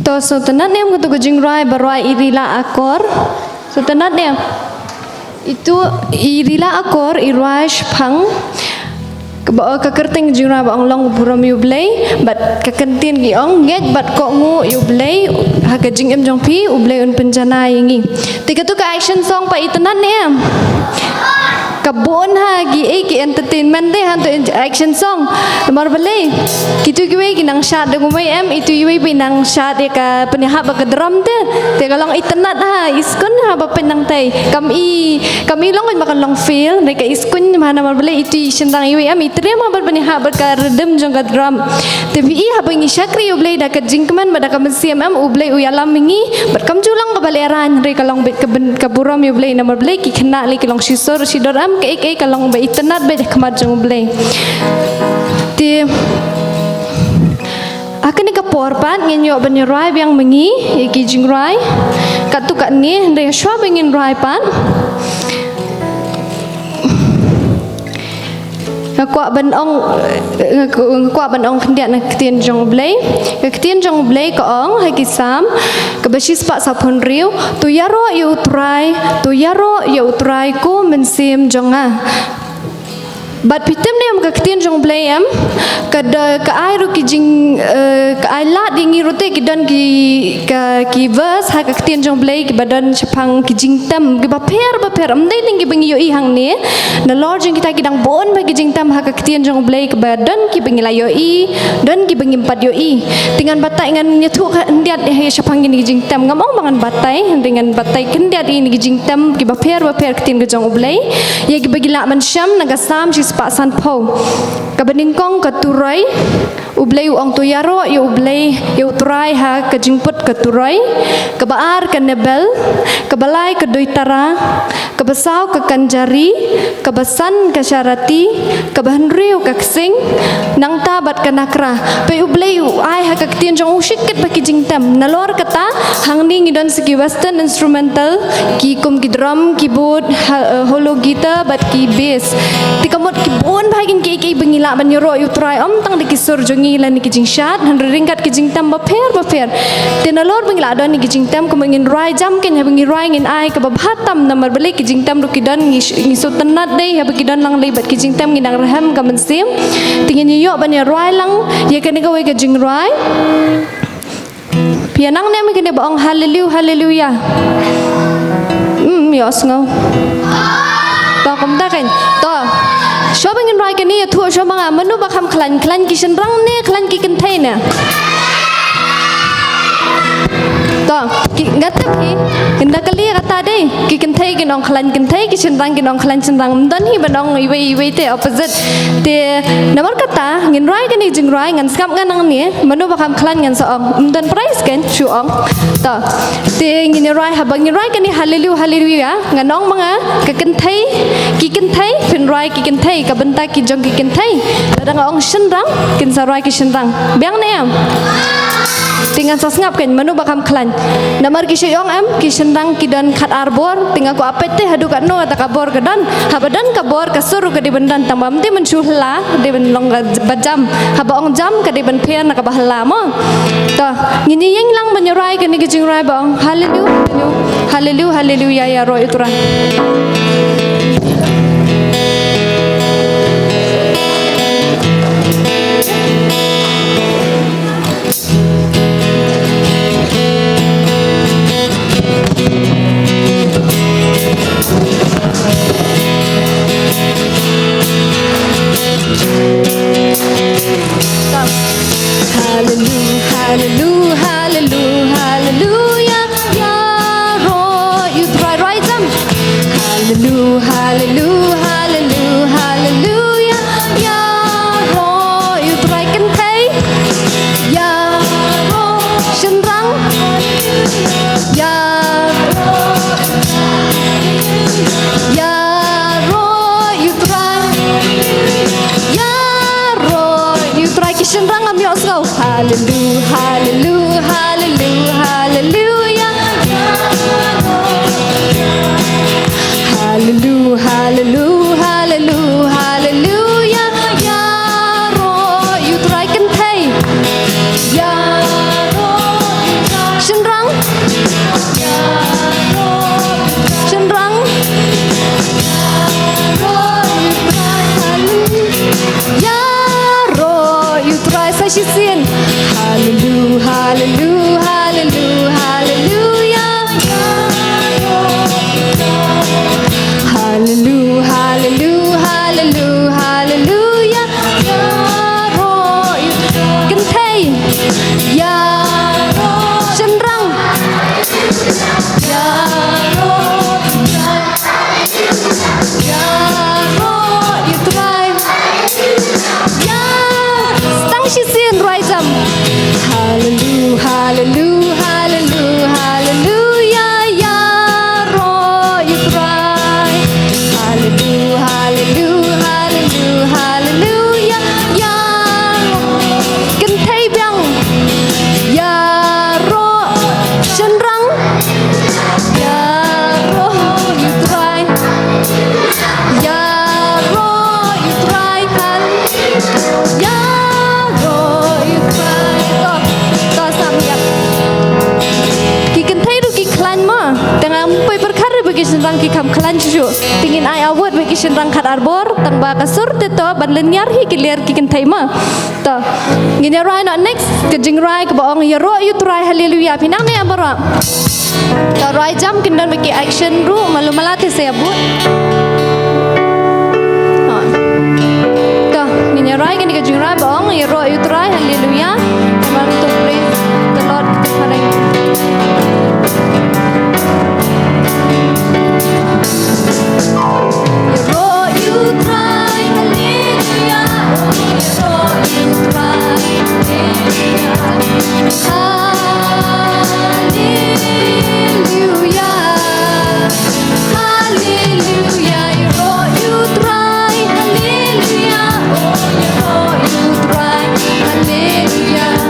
To, sngewtynnad ne em kato ka jingrwai ba rwai i Rila Akor? Sngewtynnad ne em? Itu i Rila Akor i rwai shaphang kaba, ka kyrteng jingrwai ba ong Long Burom ïa U Blei, bad ka kyntien ki ong ngeit bad kohnguh ïa U Blei ha ka jingim jong phi, U Blei un pynjanai ïa ngi. Te kato ka action song pat itynnad ne em? Ka bun ha ki, eh, ki entertainment te hangto action song. Namar balei? Kitu kiwei ki nang shad da kumwei em, itu iwei ba i nang shad ïa ka pynïahap bad ka drum te. Te ka long itynnad ha, i skun ha ba pynang tei. Kam i, kam i long ba kan long fail, ne ka i skun ha namar balei itu i shynrang iwei em, i triem ha ba pynïahap bad ka rhythm jong ka drum. Te phi i haba ngi shakri ïa U Blei da ka jingkmen bad da ka mynsiem em, U Blei u ïalam ïa ngi, bad kam ju long kaba lehraiñ, hynrei ka long beit ka byn-, ka burom ïa U Blei namar balei ki khynnah lei ki long shisur shidor em, kaei kaei ka long ba itynnad beit ha khmat jong U Blei. Te ha kane ka por pat ngin ïoh ban ïa rwai biang ma ngi ïa ki jingrwai katto katne, hynrei shuwa ba ngin rwai pat, nga kwah ban ong, nga kwah ban ong khyndiat na ka ktien jong U Blei. Ka ktien jong U Blei ka ong ha ki Salm kaba shispah saphew hynriew, "To ïaroh ïa U Trai, to ïaroh ïa U Trai ko mynsiem jong nga." Bad phi tip ne em ka ktien jong U Blei em, ka da, ka ai ruh ki jing, eh, ka ai lad ïa ngi ruh te, ki don ki, ka, ki verse ha ka ktien jong U Blei kiba don shaphang ki jingtem kiba pher ba pher. Ym dei tang kiba ngi ïohi hangne. Nalor jong kita ki dang bun bha ki jingtem ha ka ktien jong U Blei, kiba don kiba ngi la ïohi, don kiba ngim pat ïohi. Te ngan batai, ngan ïathuh khyndiat ïa shaphang kine ki jingtem. Ngam ong ba ngan batai, hynrei ngan batai khyndiat ïa kine ki jingtem kiba pher ba pher, ktien ka jong U Blei, ïa kiba ngi lah ban shem na ka Salm shispah sanphew. Kaba nyngkong ka turoi. U Blei u ong, "To ïaroh ïa U Blei, ïa U Trai ha ka jingput ka turoi." Kaba ar ka nebel, kaba lai ka doitara, kaba saw ka kanjari, kaba san ka sharati, kaba hynriew ka ksing, nangta bad ka nakra. Peit U Blei u ai ha ka ktien jong u shikit bha ki jingtem. Nalor kata, hangne ngi don sa ki western instrumental, ki kum ki drum, keyboard, ha-, eh, hollow guitar bad ki bass. Te ka mut ki bun bha kin ki, ki ba ngi lah ban ïaroh ïa U Trai, ym tang da ki sur jong ngi lane ki jingshad, hynrei ryngkat ki jingtem ba pher ba pher. Te nalor ba ngi lah don ïa ki jingtem, kumba ngin rwai jam kein, haba ngi rwai ngin ai kaba bha tam, namar balei ki jingtem ruh ki don, ngi sh-, ngi sngewtynnad dei haba ki don lang lei bad ki jingtem, ngi nang rhem ka mynsiem. Te ngin ïoh ban ïa rwai lang ïa kane kawei ka jingrwai. Phi ïa nang ne em ïa kane ba ong hallelu-, hallelujah? Hmm, ïohsngew. To, kumta kein. To. Shuwa ba ngin rwai kane, ïathuh shuwa ma nga, mano ba kham khlaiñ, khlaiñ ki shynrang ne khlaiñ ki kynthei ne? To, ki, nga tip hi, ynda kali kata dei, ki kynthei kin ong khlaiñ kynthei, ki shynrang kin ong khlaiñ shynrang. Ym don hi ban ong iwei iwei te, opposite. Te namar kata ngin rwai kane jingrwai, ngan sngap nga nangne, mano ba kham khlaiñ ngan sa ong. Ym don prize kein, shu ong. To. Te ngin rwai, haba ngin rwai kane hallelu-, hallelujah, ngan ong ma nga, ka kynthei, ki kynthei, phin rwai ki kynthei, ka bynta ki jong ki kynthei. Lada nga ong shynrang, kin sa rwai ki shynrang. Biang ne em? Te ngan sa sngap kein, mano ba kham khlaiñ. Namar ki shu ong em, ki shynrang ki don khat ar bor, te nga kwah peit te haduh katno kata ka bor ka don. Haba don ka bor, ka sur ruh ka dei ban don, tang ba ym dei ban shu hla, dei ban long kaba jam. Haba ong jam ka dei ban pher na kaba hla mo. To, ngin ïeng lang ban ïa rwai kane ka jingrwai ba ong hallelu-, hallelu-, hallelujah, ïaroh ïa U Trai. Hallelu-, hallelu-, hallelu-, hallelujah. Ïaroh ïa U Trai, rwai jam. Hallelu-, hallelu-, hallelu-, hallelujah. Ïaroh ïa U Trai, kynthei. Ïaroh, shynrang. Ïaroh, ïaroh ïa U Trai. Ïaroh ïa U Trai, ki shynrang ngam ïohsngew. Hallelu-, hallelu-, hallelu-, hallelujah. Hallelu-, hallelu-, hallelu-, hallelujah. Shynrang. Shynrang. Ïaroh ïa U Trai sa shisien. Hallelu, hallelu, hallelu, hallelujah. Hallelu, hallelu, hallelu, hallelujah. Ïaroh ïa U Trai. Kynthei. Ïaroh. Shynrang. Ïaroh. Ïaroh ïa U Trai. Ïa. Tang shisien rwai jam. Hallelu, hallelu, hallelu, hallelujah. Ïaroh ïa U Trai. Hallelu, hallelu, hallelu, hallelujah. Ïa. Kynthei biang. Ïaroh. Shynrang. Ïaroh ïa U Trai. Ïaroh ïa U Trai. Hal. Ïaroh ïa U Trai. To, to sam ïa. Ki kynthei ruh ki khlaiñ mo. Tang ym poi pyrkhat ruh ba ki shynrang ki kham khlaiñ shuh shuh. Te ngin ai award ba ki shynrang khat ar bor. Tang ba ka sur te to ban lynñiar hi ki lyer ki kynthei mo. To, ngin ïa rwai noh next ka jingrwai kaba ong Ïaroh ïa U Trai, hallelujah. Phi nang ne em baroh? To, rwai jam kin don ba ki action ruh, malu mala te sa ïa bud. To, ngin ïa rwai kane ka jingrwai ba ong Ïaroh ïa U Trai, hallelujah. Everyone to praise the Lord. Ïaroh ïa U Trai, hallelujah. Ïaroh ïa U Trai, hallelujah. Hallelujah. Hallelujah. Ïaroh ïa U Trai, hallelujah. Ïaroh ïa U Trai, hallelujah.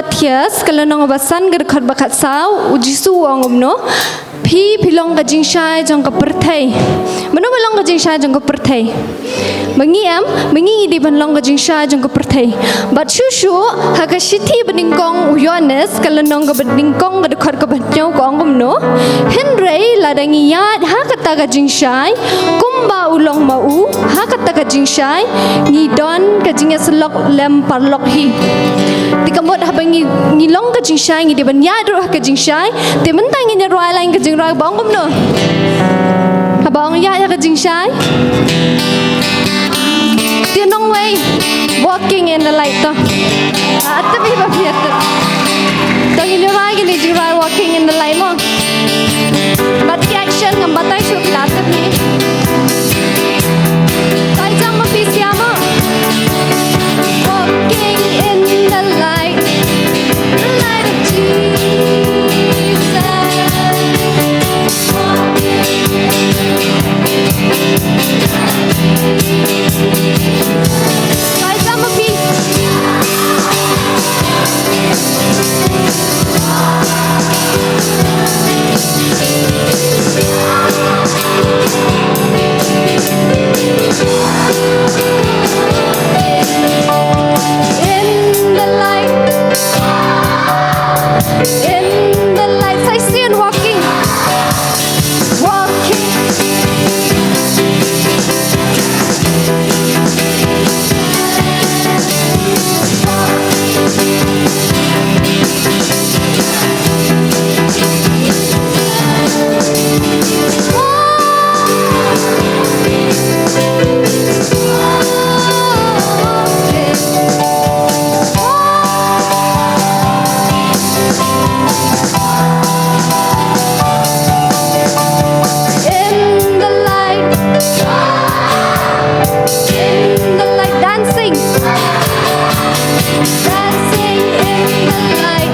Mathaios, ka lynnong ba san, ka dkhot ba khatsaw, u Jisu u ong kumno: Phi, phi long ka jingshai jong ka pyrthei. Mano ba long ka jingshai jong ka pyrthei? Ma ngi em, ma ngi ngi dei ban long ka jingshai jong ka pyrthei. Bad shuh shuh, ha ka shithi ba nyngkong u Ïoannis, ka lynnong kaba nyngkong, ka dkhot kaba hynñiew, ka ong kumno: Hynrei lada ngi ïaid ha kata ka jingshai, kumba u long ma u ha kata ka jingshai, ngi don ka jingïasyllok lem paralok hi. Te ka mut haba ngi, ngi long ka jingshai, ngi dei ban ïaid ruh ha ka jingshai. Te mynta ngin ïa rwai lang ka jingrwai ba ong kumno? Haba ong ïaid ha ka jingshai, te nongwei, walking in the light to. Ah, tip hi ba phi tip. To ngin ïa rwai kine jingrwai, walking in the light mo. Bad ki action ngam batai shuh, phi la tip hi. Rwai jam ma phi, sia mo. Walking in the light, the light of Jesus. Rwai jam ma phi. In the light, in the light, sa shisien, walking, walking. In the light, in the light, dancing, dancing in the light,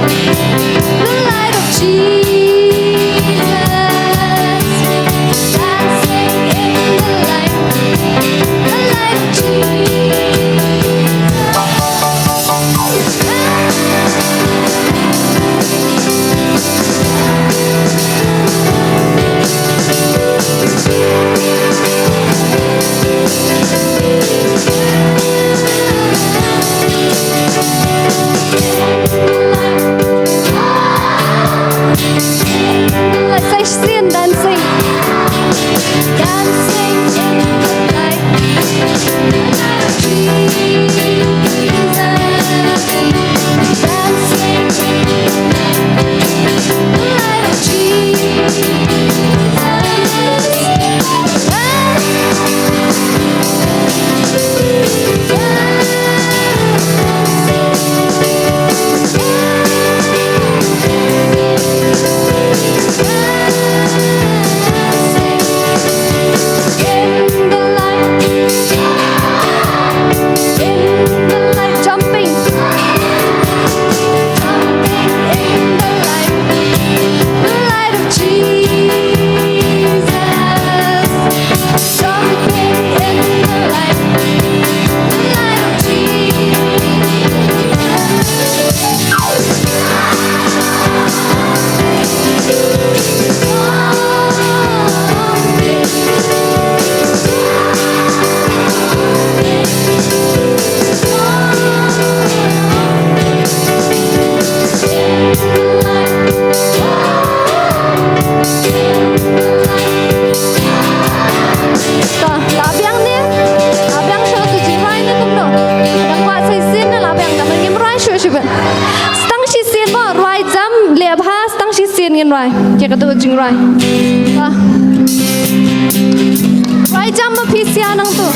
the light of Jesus. Dancing in the light, the light of Jesus. Let's say, sing, dancing. Dancing in the light. Jesus. Dancing in the light. The light of Jesus. In the light, in the light, jumping, jumping in the light, the light of Jesus. Jumping in the light, the light of Jesus. To, la biang ne? La biang shuh tu jingrwai ne kumno? Dang kwah sa shisien ne la biang, tang ngim rwai shuh shuh ba. Tang shisien mo, rwai jam leh bha, tang shisien ngin rwai. Ïa katu ka jingrwai. To. Rwai jam ma phi, sia nangtu.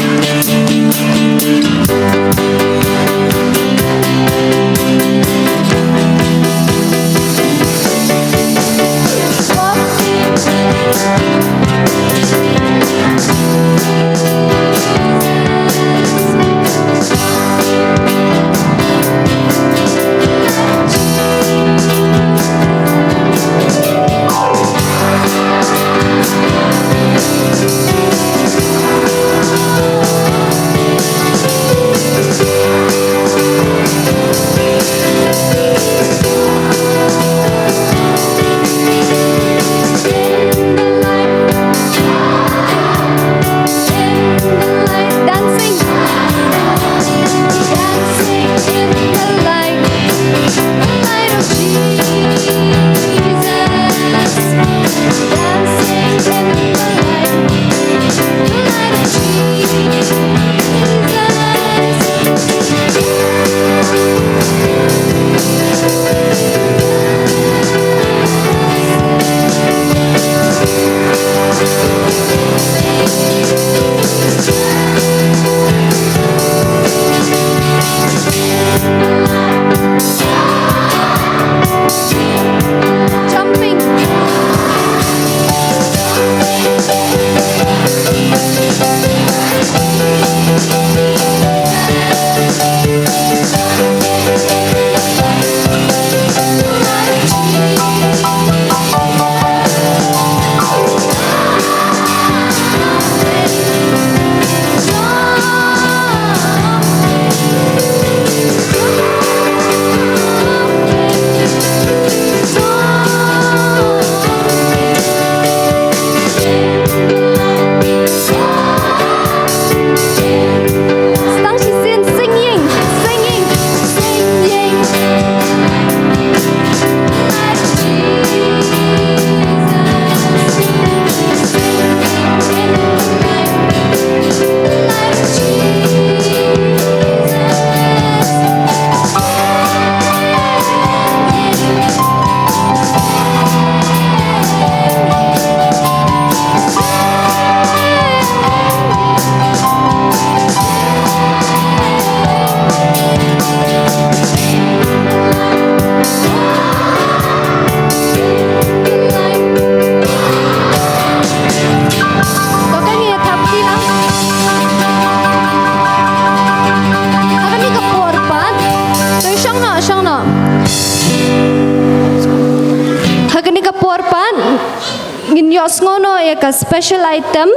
Ïohsngew noh ïa ka special item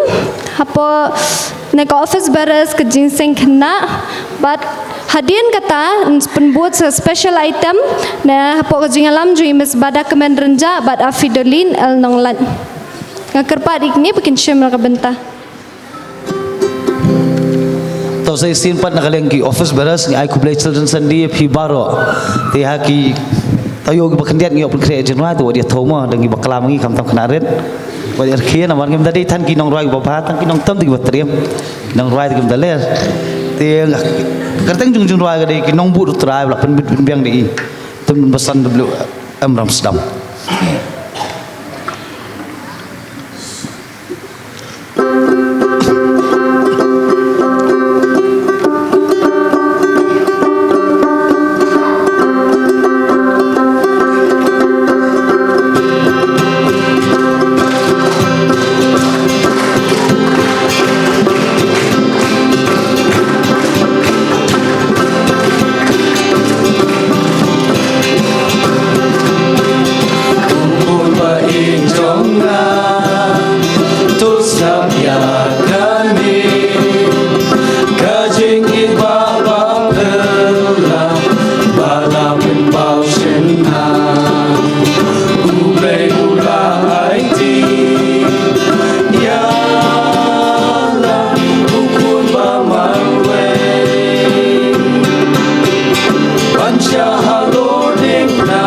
hapoh na ka office bearers ka jingseng khynnah. Bad hadien kata, pynbud sa special item na hapoh ka jingïalam jong i Miss Bada Kmen Rynjah bad Afidolin L Nonglait. Nga kyrpad ïa kine ba kin shim la ka bynta. To sa shisien pat na ka liang ki office bearers ngi ai khublei Children's Sunday ïa phi baroh. Te ha ki taïew kiba khyndiat ngi ïoh pynkhreh jingrwai, te wat ïa thaw mo, dang kiba klam ngi khamtam khynnah rit. Wat ïa rkhie namar ngim da dei than ki nongrwai kiba bha, tang ki nongtem te kiba triem. Ki nongrwai te kim da ler. Te nga kyrteng jong jingrwai ka dei ki nongbud U Trai ba la pynbit pynbiang da i. Tymmen basan W M Ramsdam. Bun ba ïeit jong nga, to sngap ïa kane ka jingïeit ba, ba phylla, ba la pynpaw shisha. U Blei u la aiti ïa la u khun ba marwei ban shah halor diengphna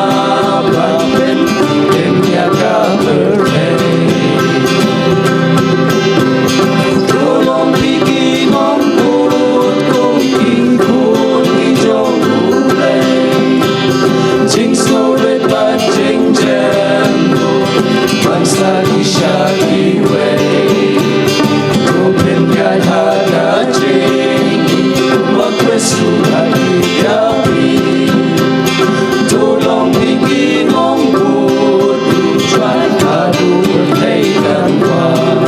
ban pynïaid ïa ka pyrthei. To long phi ki nongbud kum ki khun ki jong U Blei. Jingsngewrit bad jingjem ban sakhi sha kiwei. To pynïaid ha ka jingim kumba Khrist u la ïaid ïa phi. To long phi ki nongbud U Trai haduh pyrthei kan wan.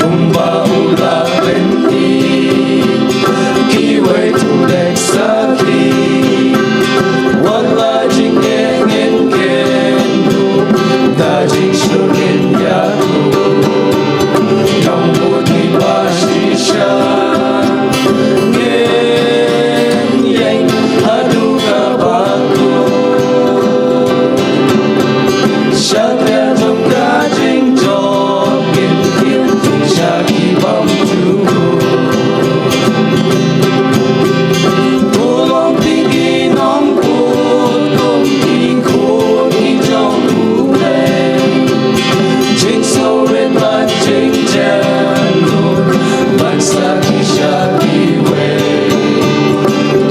Kumba u la pyni, kiwei to leh sakhi. Wat la jingeh ngin kren duh, da jingshlur ngin ïathuh. Nongbud kiba shisha ngin ïeng haduh kaba kut. Sha ka jong ka jingjop ngin kiew sha ki bymjukut. To long phi ki nongbud kum ki khun ki jong U Blei. Jingsngewrit bad jingjem lut ban sakhi sha kiwei.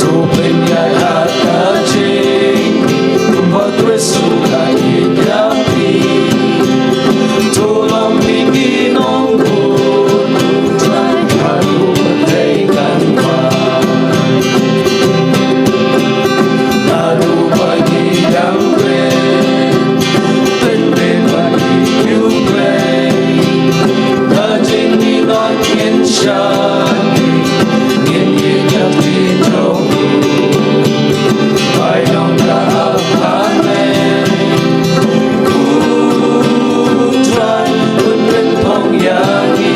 To pynïaid ha ka jingim kumba Khrist u la ïaid ïa phi. To long phi ki nongbud U Trai haduh pyrthei kan wan. Naduh ba ngi dang kren, pynbeit ba ngi kiew Blei. Ka jingmih noh ngin shaniah, ngin ïeit ïa phi jong u. Bai nong ka ap ha me. U Trai un pynphong ïa ngi.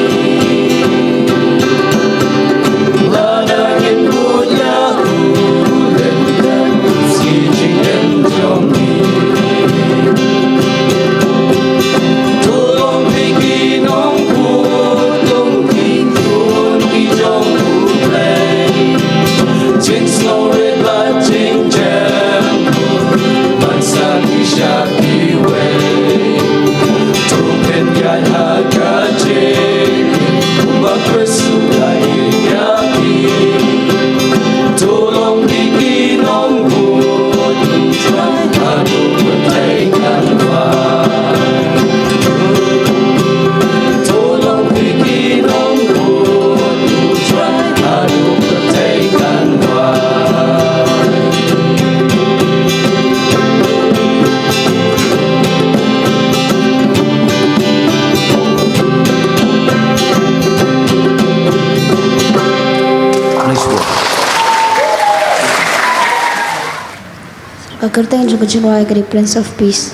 Lada ngin bud ïa u, lyndet shi jingim jong ngi. To long phi ki nongbud kum ki khun ki jong U Blei. Jingsngewrit bad jingjem lut ban sakhi sha kiwei. To pynïaid ha ka jingim kumba Khrist u la ïaid ïa phi. To long phi ki nongbud U Trai haduh pyrthei kan wan. To long phi ki nongbud U Trai haduh pyrthei kan wan. Ka kyrteng jong ka jingrwai ka dei Prince of Peace.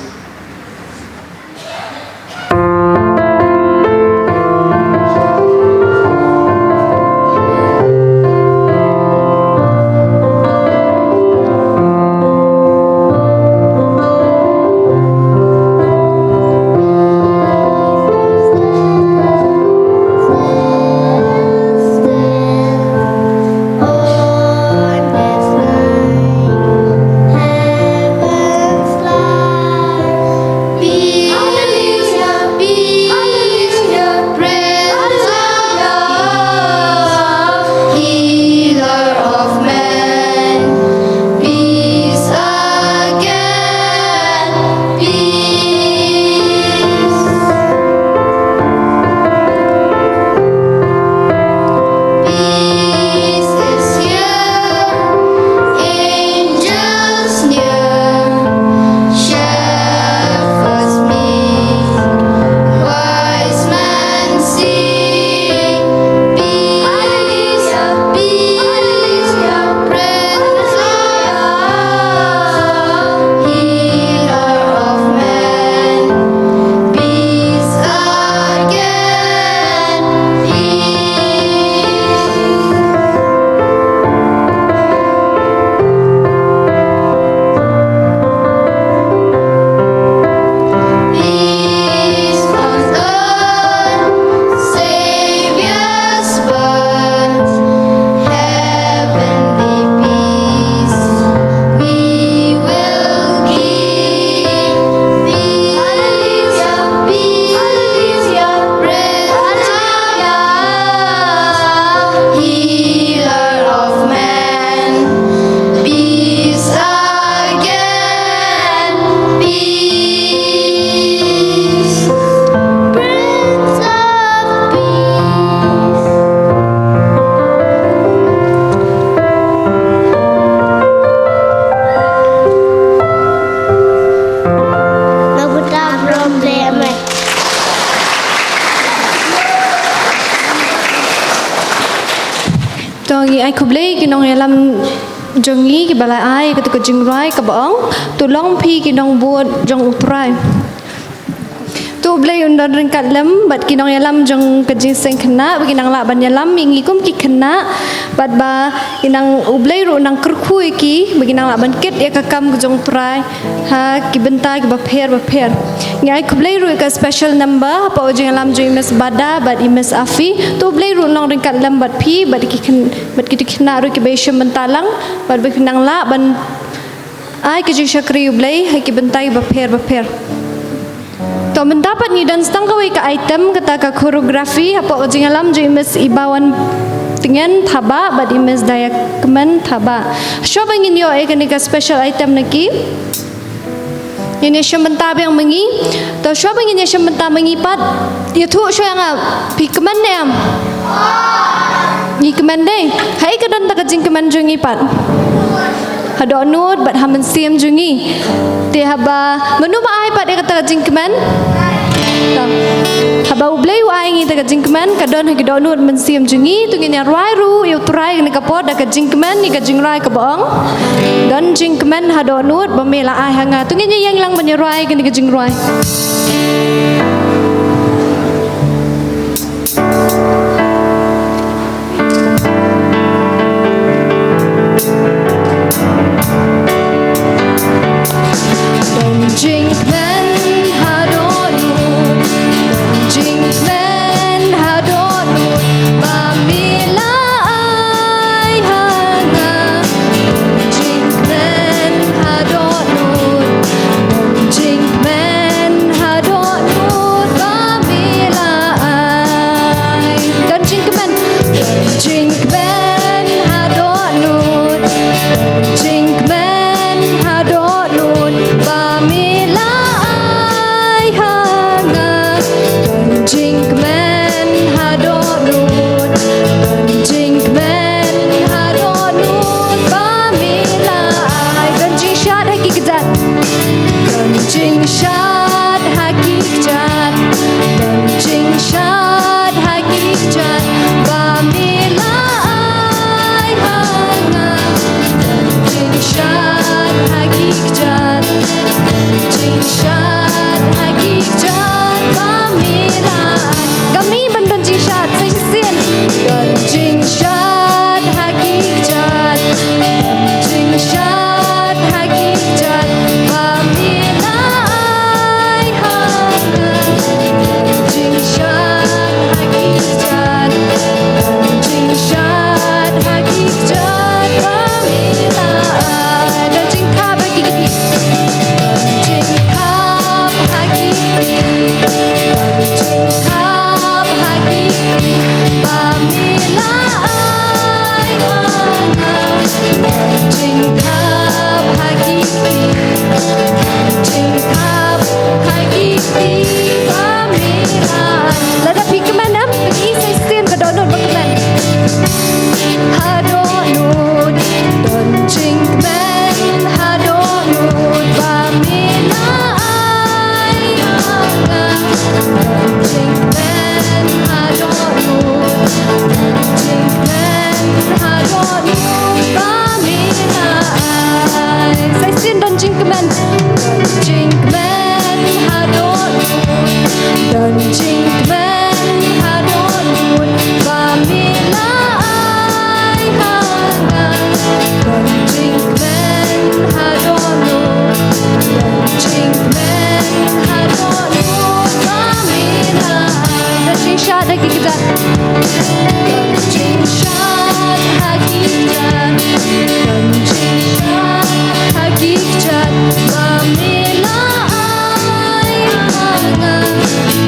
Ai khublei ki nongïalam jong ngi kiba la ai kata ka jingrwai kaba ong, To Long Phi ki Nongbud jong U Trai. To U Blei un don ryngkat lem bad ki nongïalam jong ka jingseng khynnah, ba ki nang lah ban ïalam ïa ngi kum ki khynnah, bad ba ki nang, U Blei ruh nang kyrkhu ïa ki ba ki nang lah ban kit ïa ka kam ka jong U Trai ha ki bynta kiba pher ba pher. Ngi ai khublei ruh ïa ka special number hapoh ka jingïalam jong i Miss Bada bad i Miss Afi. To U Blei ruh un long ryngkat lem bad phi bad ki khyn-, bad kito ki khynnah ruh kiba ïashim bynta lang, bad ba ki nang lah ban ai ka jingshakri U Blei ha ki bynta kiba pher ba pher. To mynta pat ngi don sa tang kawei ka item, kata ka choreography hapoh ka jingïalam jong i Miss Ibawan Tngen Thabah bad i Miss Diakmen Thabah. Shuwa ba ngin ïoh ïa kane ka special item na ki, ngin ïashim bynta biang ma ngi. To shuwa ba ngin ïashim bynta ma ngi pat, ïathuh shuwa ïa nga, phi kmen ne em? Ngi kmen dei. Haei ka don kata ka jingkmen jong ngi pat? Ha dohnud bad ha mynsiem jong ngi. Te haba mano ba ai pat ïa kata ka jingkmen? To. Haba U Blei u ai ngi kata ka jingkmen, ka don ha ki dohnud mynsiem jong ngi. To ngin ïa rwai ruh ïa U Trai kane ka por da ka jingkmen, ïa ka jingrwai kaba ong, Don jingkmen ha dohnud ba me la ai ha nga. To ngin ïa ïeng lang ban ïa rwai kane ka jingrwai. Don jingkmen ha dohnud, don jingkmen ha dohnud ba me la ai ha nga. Don jingkmen ha dohnud, don jingkmen ha dohnud ba me la ai. Don jingkmen, don jingkmen ha dohnud, don jingkmen ha dohnud ba me la ai ha nga. Don jingkmen ha dohnud, don jingkmen ha dohnud ba me la ai. Don jingshad ha ki kjat, don jingshad ha ki kjat, don jingshad ha ki kjat ba me la ai ha nga. Don jingshad ha ki kjat, don jingshad ha ki kjat ba me la ai. Kmen ban don jingshad, sa shisien. Don jingshad ha ki kjat, don jingshad ha ki kjat ba me la ai ha nga. Don jingshad ha ki kjat, don jingshad ha ki kjat ba me la ai. Don jingthap ha ki kti, don jingthap ha ki kti, don jingthap ha ki kti ba me la ai ha nga. Don jingthap ha ki kti, don jingthap ha ki kti ba me la ai. Lada phi kmen em, phi sa shisien ka dohnud ba kmen. Ha dohnud, don jingkmen ha dohnud ba me la ai ha nga. Don jingkmen ha dohnud, don jingkmen ha dohnud ba me la ai. Sa shisien, don jingkmen, don jingkmen ha dohnud, don jingkmen ha dohnud ba me la ai ha nga. Don jingkmen ha dohnud, don jingkmen ha dohnud ba me la ai. Don jingshad ha ki kjat, don jingshad ha ki kjat, don jingshad ha ki kjat ba me la ai ha nga.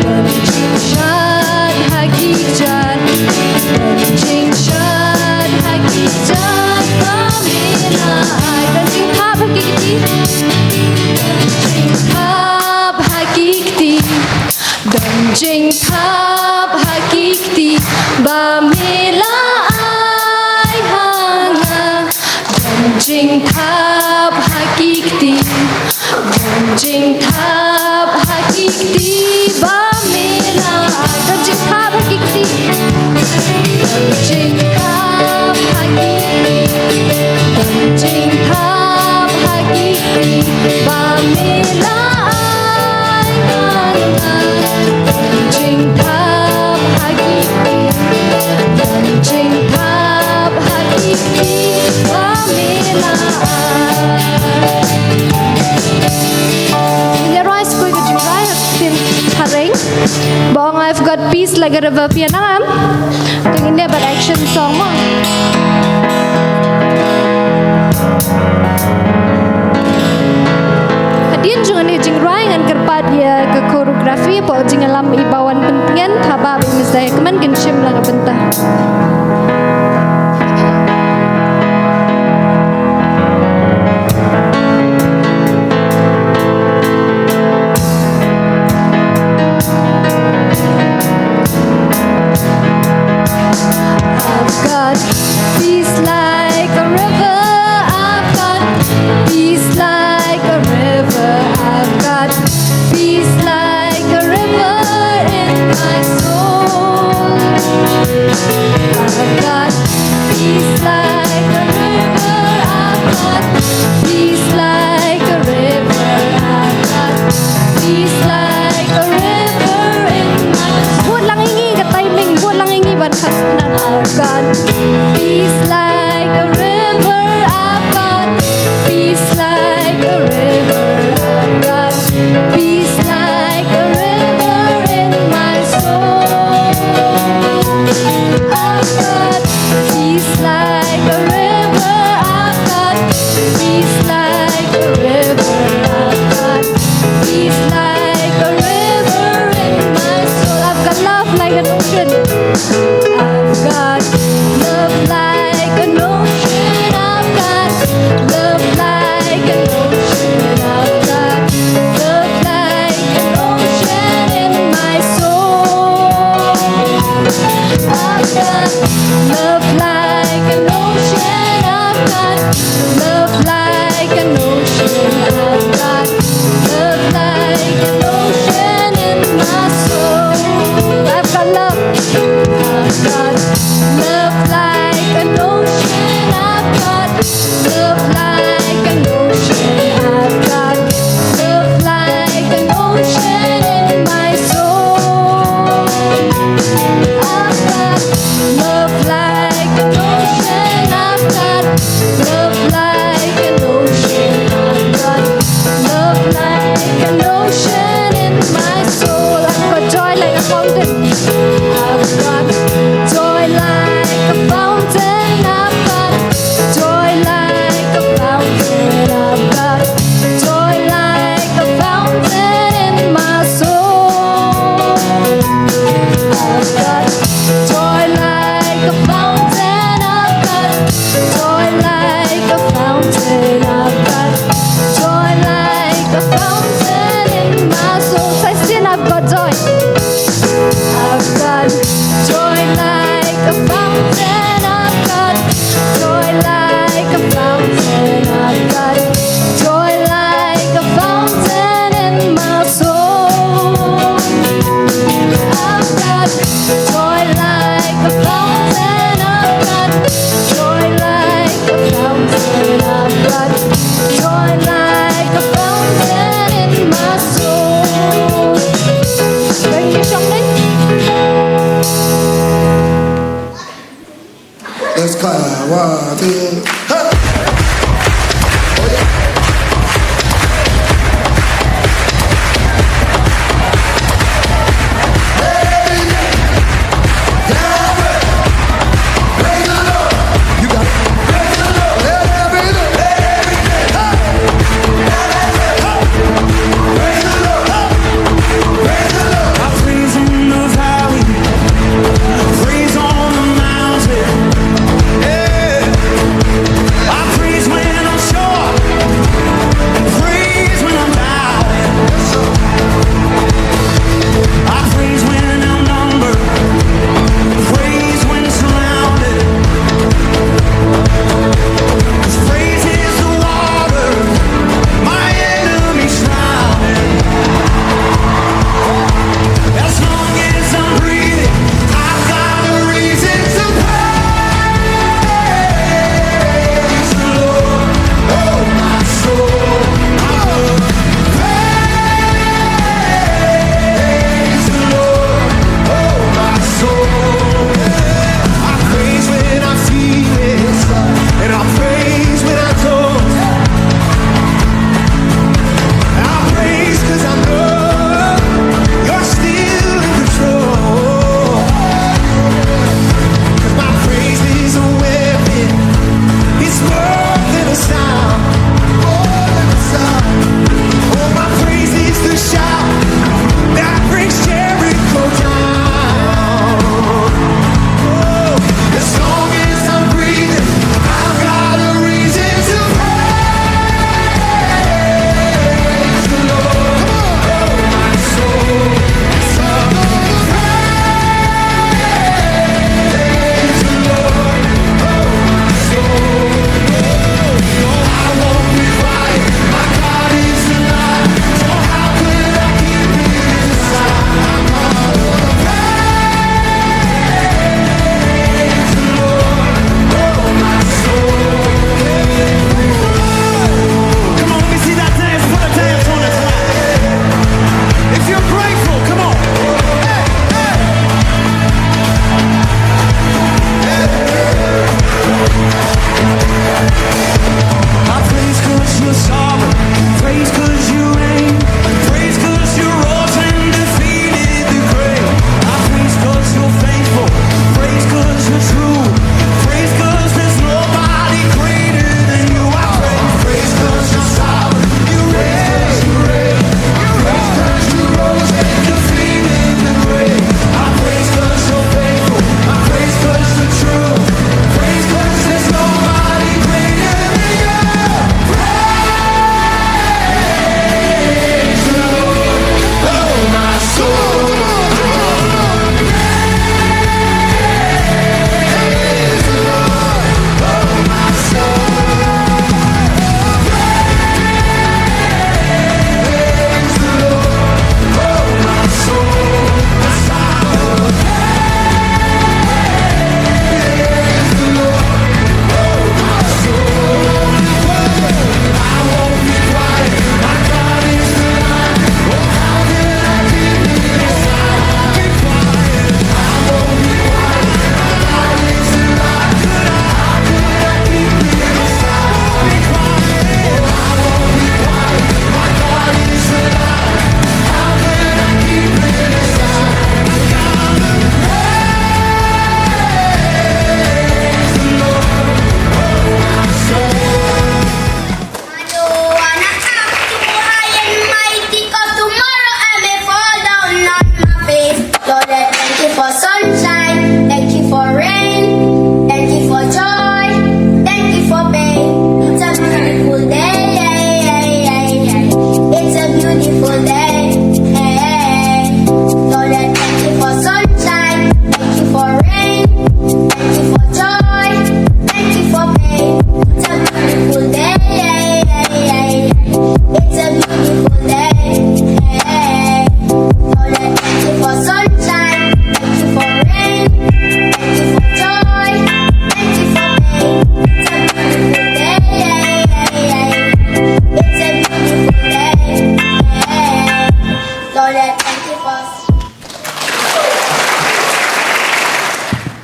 Don jingshad ha ki kjat, don jingshad ha ki kjat ba me la ai. Don jingthap ha ki kti, don jingthap ha ki kti, don jingthap ha ki kti ba me la ai ha nga. Don jingthap ha ki kti, don jingthap ha ki kti ba me la ai. Don jingthap ha ki kti, don jingthap ha ki Ba ong I've got peace like a river, phi nang am? Te ngin leh bad action song mo. Hadien jong kane ka jingrwai ngan kyrpad ïa ka choreography hapoh jingïalam i Bawan Pyntngen, haba ba i Mr. Ekman kin shim la ka bynta. I've got peace like a river. I've got peace like a river. I've got peace like a river in my soul. I've got peace like a river. I've got peace like a river. I've got peace like a river in my soul. Bud lang ïa ngi ka timing, bud lang ïa ngi ban khasnat. I've got peace like a river. I've got peace like a river. I've got peace like a river in my soul. I've got peace like a river. I've got peace like a river. I've got peace like a river in my soul. I've got love like an ocean. I've got love like an ocean. I've got love like an ocean. I've got love like an ocean in my soul. I've got love like an ocean. I've got love like an ocean. I've got love like an ocean in my soul. I've got love. I've got love like an ocean. I've got love like an ocean. I've got love like an ocean in my soul. I've got love like an ocean. I've got love like an ocean. I've got love like an ocean in my soul. I've got joy like a fountain. I've got joy like a fountain. I've got joy like a fountain. I've got joy like a fountain in my soul. I've got joy like a fountain. I've got joy like a fountain. I've got joy like a fountain in my soul. Say, sin, I've got joy. I've got joy like a fountain. I've got joy like a fountain. I've got joy like a fountain in my soul. I've got joy like a fountain. I've got joy like a fountain. I've got joy like a fountain in my soul. Thank you, Shongding. Let's go. One, two, ha! Oh, yeah.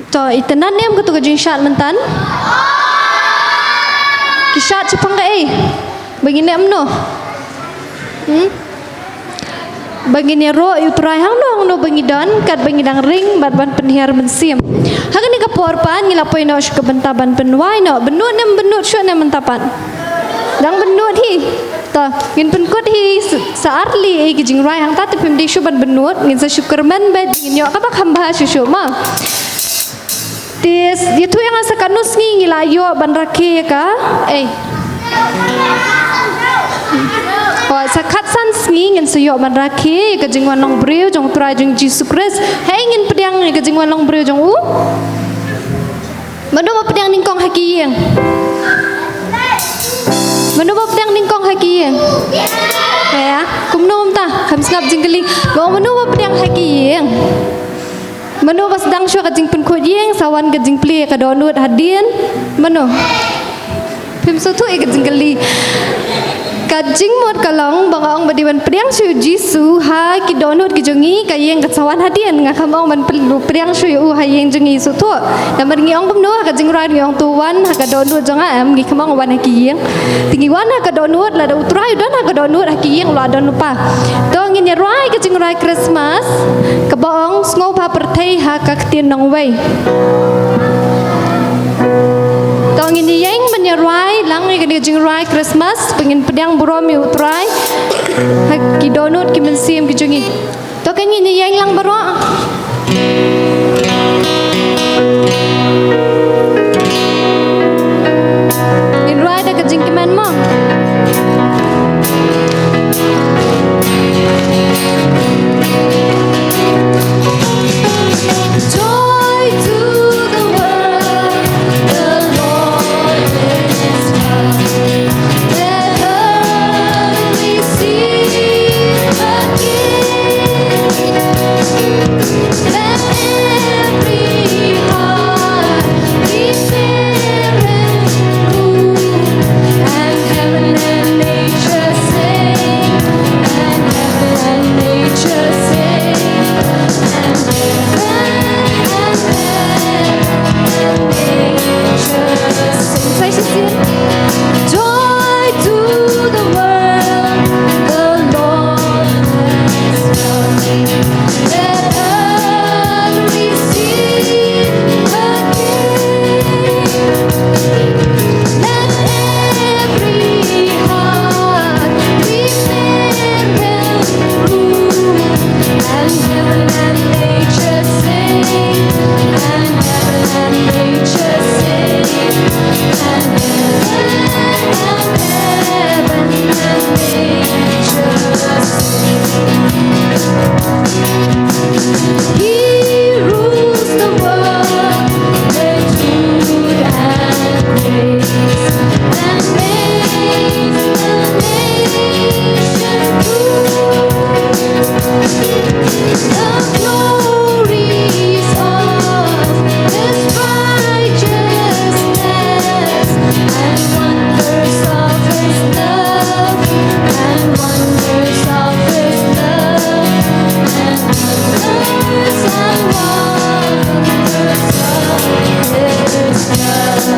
To, itynnad ne em kato ka jingshad mynta? Ki shad shaphang kaei? Ba ngin ïa em no? Hmm? Ba ngin ïaroh ïa u Trai hangno hangno ba ngi don, katba ngi dang ring bad ban pynhiar mynsiem. Ha kane ka por pat ngi la poi noh sha ka bynta ban pynwai noh. Bynnud ne em bynnud shuh ne mynta pat? Dang bynnud hi. To, ngin pynkut hi sa, sa ar tylli ïa ki jingrwai, hangta te phim dei shuh ban bynnud, ngin sa shu kyrmen beit, ngin ïoh kaba kham bha shuh shuh ma. Te ïathuh ïa nga sa katno sngi ngi la ïoh ban rakhe ïa ka, eh. Oh, sa khatsan sngi ngin sa ïoh ban rakhe ïa ka jingwan long briew jong u Trai jong Jisu Khrist. Hei, ngin pdiang ïa ka jingwan long briew jong u. Mano ba pdiang nyngkong ha ki ïing? Mano ba pdiang nyngkong ha ki ïing? Ïa, kumno mynta? Kham sngap jingkylli. Ba mano ba pdiang ha ki ïing? Mano ba sdang shuwa ka jingpynkhuid ïing, sa wan ka jingplie ka dohnud hadien? Mano? Phim sngewthuh ïa ka jingkylli. Ka jingmut ka long ba nga ong ba dei ban pdiang shuwa ïa u Jisu ha ki dohnud ki jong ngi, ka ïing kan sa wan hadien, nga kham ong ban pl-, pdiang shuwa ïa u ha ïing jong ngi, sngewthuh. Namar ngi ong kumno ha ka jingrwai ngi ong to wan ha ka dohnud jong nga, em, ngi kham ong wan ha ki ïing. Te ngi wan ha ka dohnud, lada u Trai u don ha ka dohnud, ha ki ïing u la don lypa. To ngin ïa rwai ka jingrwai Christmas kaba ong sngewbha pyrthei ha ka ktien nongwei. To ngin ïeng ban ïa rwai lang ïa kane ka jingrwai Christmas ba ngin pdiang burom ïa u Trai ha ki dohnud ki mynsiem ki jong ngi. To kan ngin ïa ïeng lang baroh. Ngin rwai da ka jingkmen mo. Joy to the world, the Lord is come. Let earth receive the King. Let every heart be filled with gloom, and heaven and nature sing, and heaven and nature sing, and heaven and nature sing. Say, say, sing. Joy to the world, the Lord has come. Let earth receive the King. Let every heart be filled with gloom, and heaven and nature sing, and heaven and nature sing, and heaven and heaven and nature sing. He rules the world with truth and grace, and makes the nation prove the glories of his righteousness, and wonders of his love, and wonders of his love, and wonders and wonders of his love.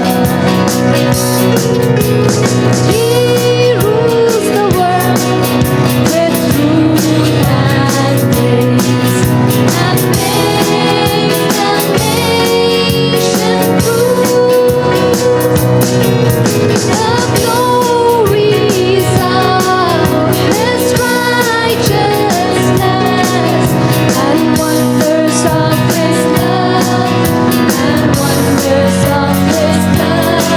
He rules the world with truth and grace, and makes the nation prove the glories of his righteousness, and wonders of his love, and wonders of his love, and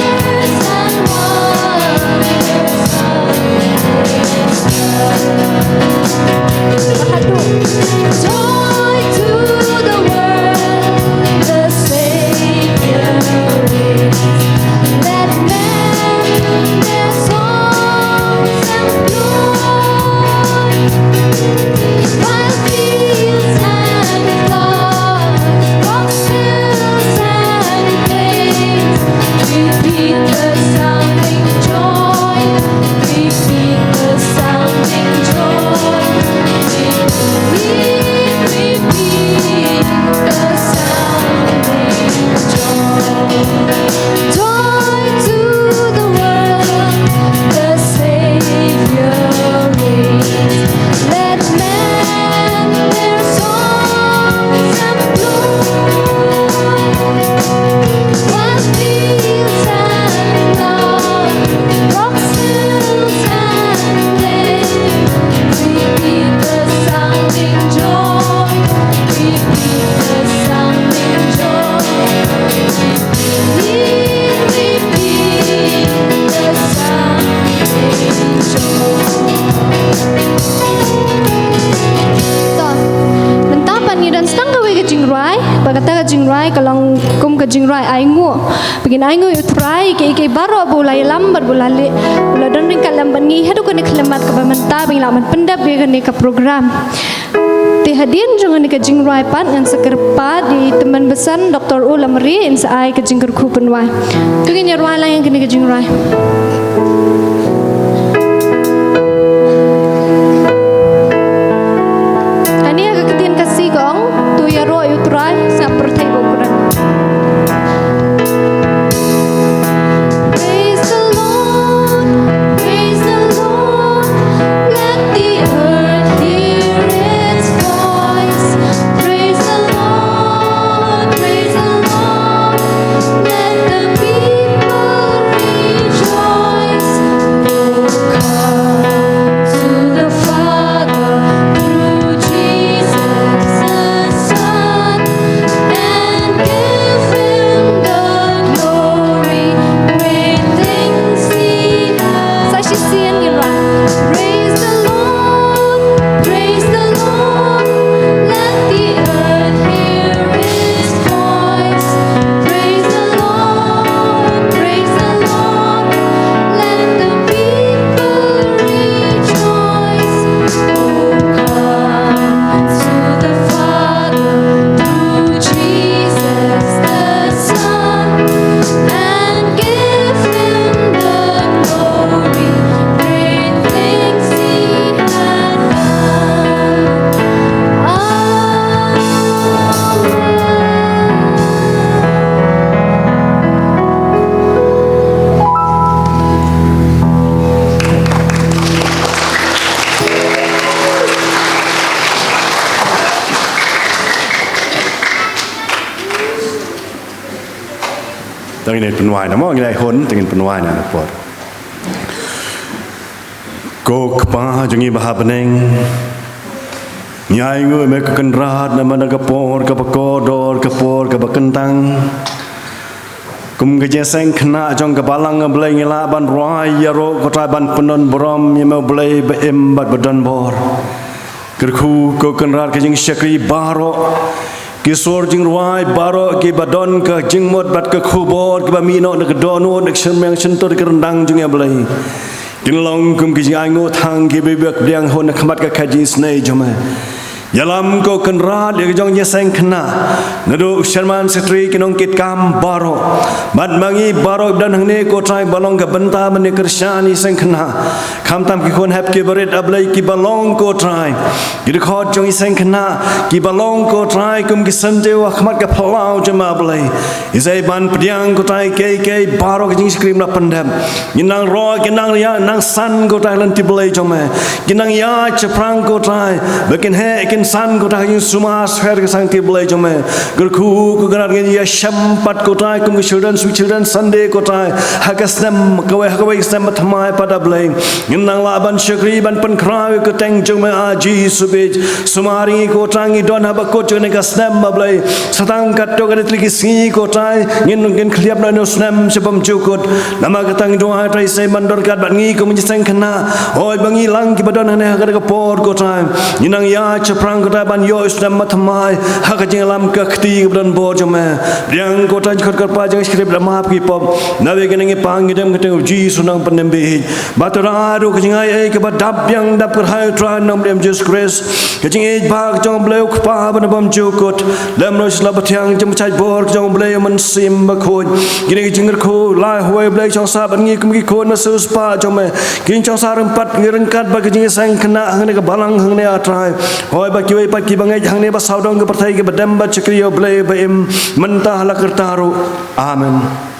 wonders and wonders of his love. Joy to the world, the Savior is. Let men their songs employ, while fields and floods, rocks, hills and plains, repeat the sounding joy, repeat the sounding joy. jingrwai ka long kum ka jingrwai ainguh. Ba ngin ainguh ïa U Trai ïa kiei kiei baroh ba u la ïalam bad ba u la leh, u la don ryngkat lem bad ngi haduh kane ka khyllipmat kaba mynta, ba ngin lah ban pyndep ïa kane ka program. Te hadien jong kane ka jingrwai pat ngan sa kyrpad ïa i tymmen basan Doktor U Lamari, in sa ai ka jingkyrkhu pynwai. To ngin ïa rwai lang ïa kane ka jingrwai. Hangne ha ka ktien Khasi ka ong, to ïaroh ïa U Trai, sngap pyrthei bad u kren. Praise the Lord, praise the Lord, let the earth hear its voice. Praise the Lord, praise the Lord, let the people rejoice. Oh, come to the Father through Jesus the Son, and give him the glory, great things he has done. Sa shisien ngin rwai. Praise the Lord, praise the Lord, let the earth hear his voice. Praise the Lord, praise the Lord, let the people rejoice. Oh, come to the Father through Jesus the Son, and give him the glory, great things he hath done. Amen. To ngin pynwai na mo, ngin ai hun, to ngin pynwai na por. Ko Kpa jong ngi ba ha bneng, ngi ainguh ïa me ko Kynrad namar ka por kaba kordor, ka por kaba kyntang. Kum ka jingïaseng khynnah jong ka balang, A Blei, ngi lah ban rwai ïaroh ko Trai ban pyndon burom ïa me, A Blei ba im bad ba don bor. Kyrkhu ko Kynrad ka jingshakri baroh, ki sor jingrwai baroh, kiba don ka jingmut bad ka khubor, kiba mih noh na ka dohnud, na ka shynrang shyntur, ka ryndang jong ngi, A Blei. Kin long kum ki jingainguh thang, kiba pdiang hun ha khmat ka khet jingisynei jong me. Ïalam ko Kynrad ïa ka jong ka jingïaseng khynnah, naduh u chairman, secretary, ki nongkitkam baroh, bad ma ngi baroh ba don hangne ko Trai, ba long ka bynta ban ïakyrshan ïaseng khynnah. Khamtam ki khun hep kiba rit, A Blei, kiba long ko Trai ki dkhot jong ïaseng khynnah, kiba long ko Trai kum ki syntiew ha khmat ka phyllaw jong me, A Blei. Isai ban pdiang ko Trai kiei kiei baroh ka jingshakri me la pyndep. Ngin nang roi, ngin nang ïa, nang san ko Trai lynti, Blei jong me. Ngin nang ïa shaphrang ko Trai, ba kin heh kin san ko Trai ha ka jingsumar sher ka sangti, Blei jong me. Kyrkhu ko Kynrad, ngin ïa shem pat ko Trai kum ka Children's Week, Children's Sunday ko Trai, ha ka snem kawei ha kawei ka snem bathymmai pat, A Blei. Ngin nang lah ban shakri ban pynkhraw ïa ka kyrteng jong me, A Jisu beit. Sumar ïa ngi ko Trai, ngi don ha bakut jong kane ka snem, A Blei. Sa tang katto katne tylli ki sngi ko Trai, ngin, ngin khlieh noh ïa une u snem sha bymjukut. Namar kata ngi duwai Trai, isai ban don ryngkat bad ngi kum ki jingïaseng khynnah. Hooid, ba ngi lang kiba don hangne ha kane ka por ko Trai, ngin nang ïa shaphrang ko Trai ban ïoh ïa u snem bathymmai ha ka jingïalam ka kti kaba don bor jong me. Pdiang ko Trai jingkhot kyrpad, jingshakri bad map ki pop, na bynta kane ngi pang ngi dem ha ka kyrteng U Jisu, u nongpynim baieit. Bad tang ruh ka jingai ei kaba dap biang dap kyrhai, Trai, ha ka kyrteng U Jisu Khrist. Ka jingïeit bha ka jong U Blei U Kpa uba na bymjukut, lem ruh U Spah Bathiang, jingpynshait bor ka jong U Blei U Mynsiem Bakhuid. Kine ki jingkyrkhu, la hoi U Blei, shong sah bad ngi kum ki khun na U Spah jong me. Kin shong sah ryngkat, ngi ryngkat bad ka jingïaseng khynnah hangne ha ka balang hangne, A Trai. Hooid, bad kiwei pat kiba ngeit hangne bad sawdong ka pyrthei, kiba dem bad shakri ïa U Blei ba im mynta ha la karta ruh. Amen.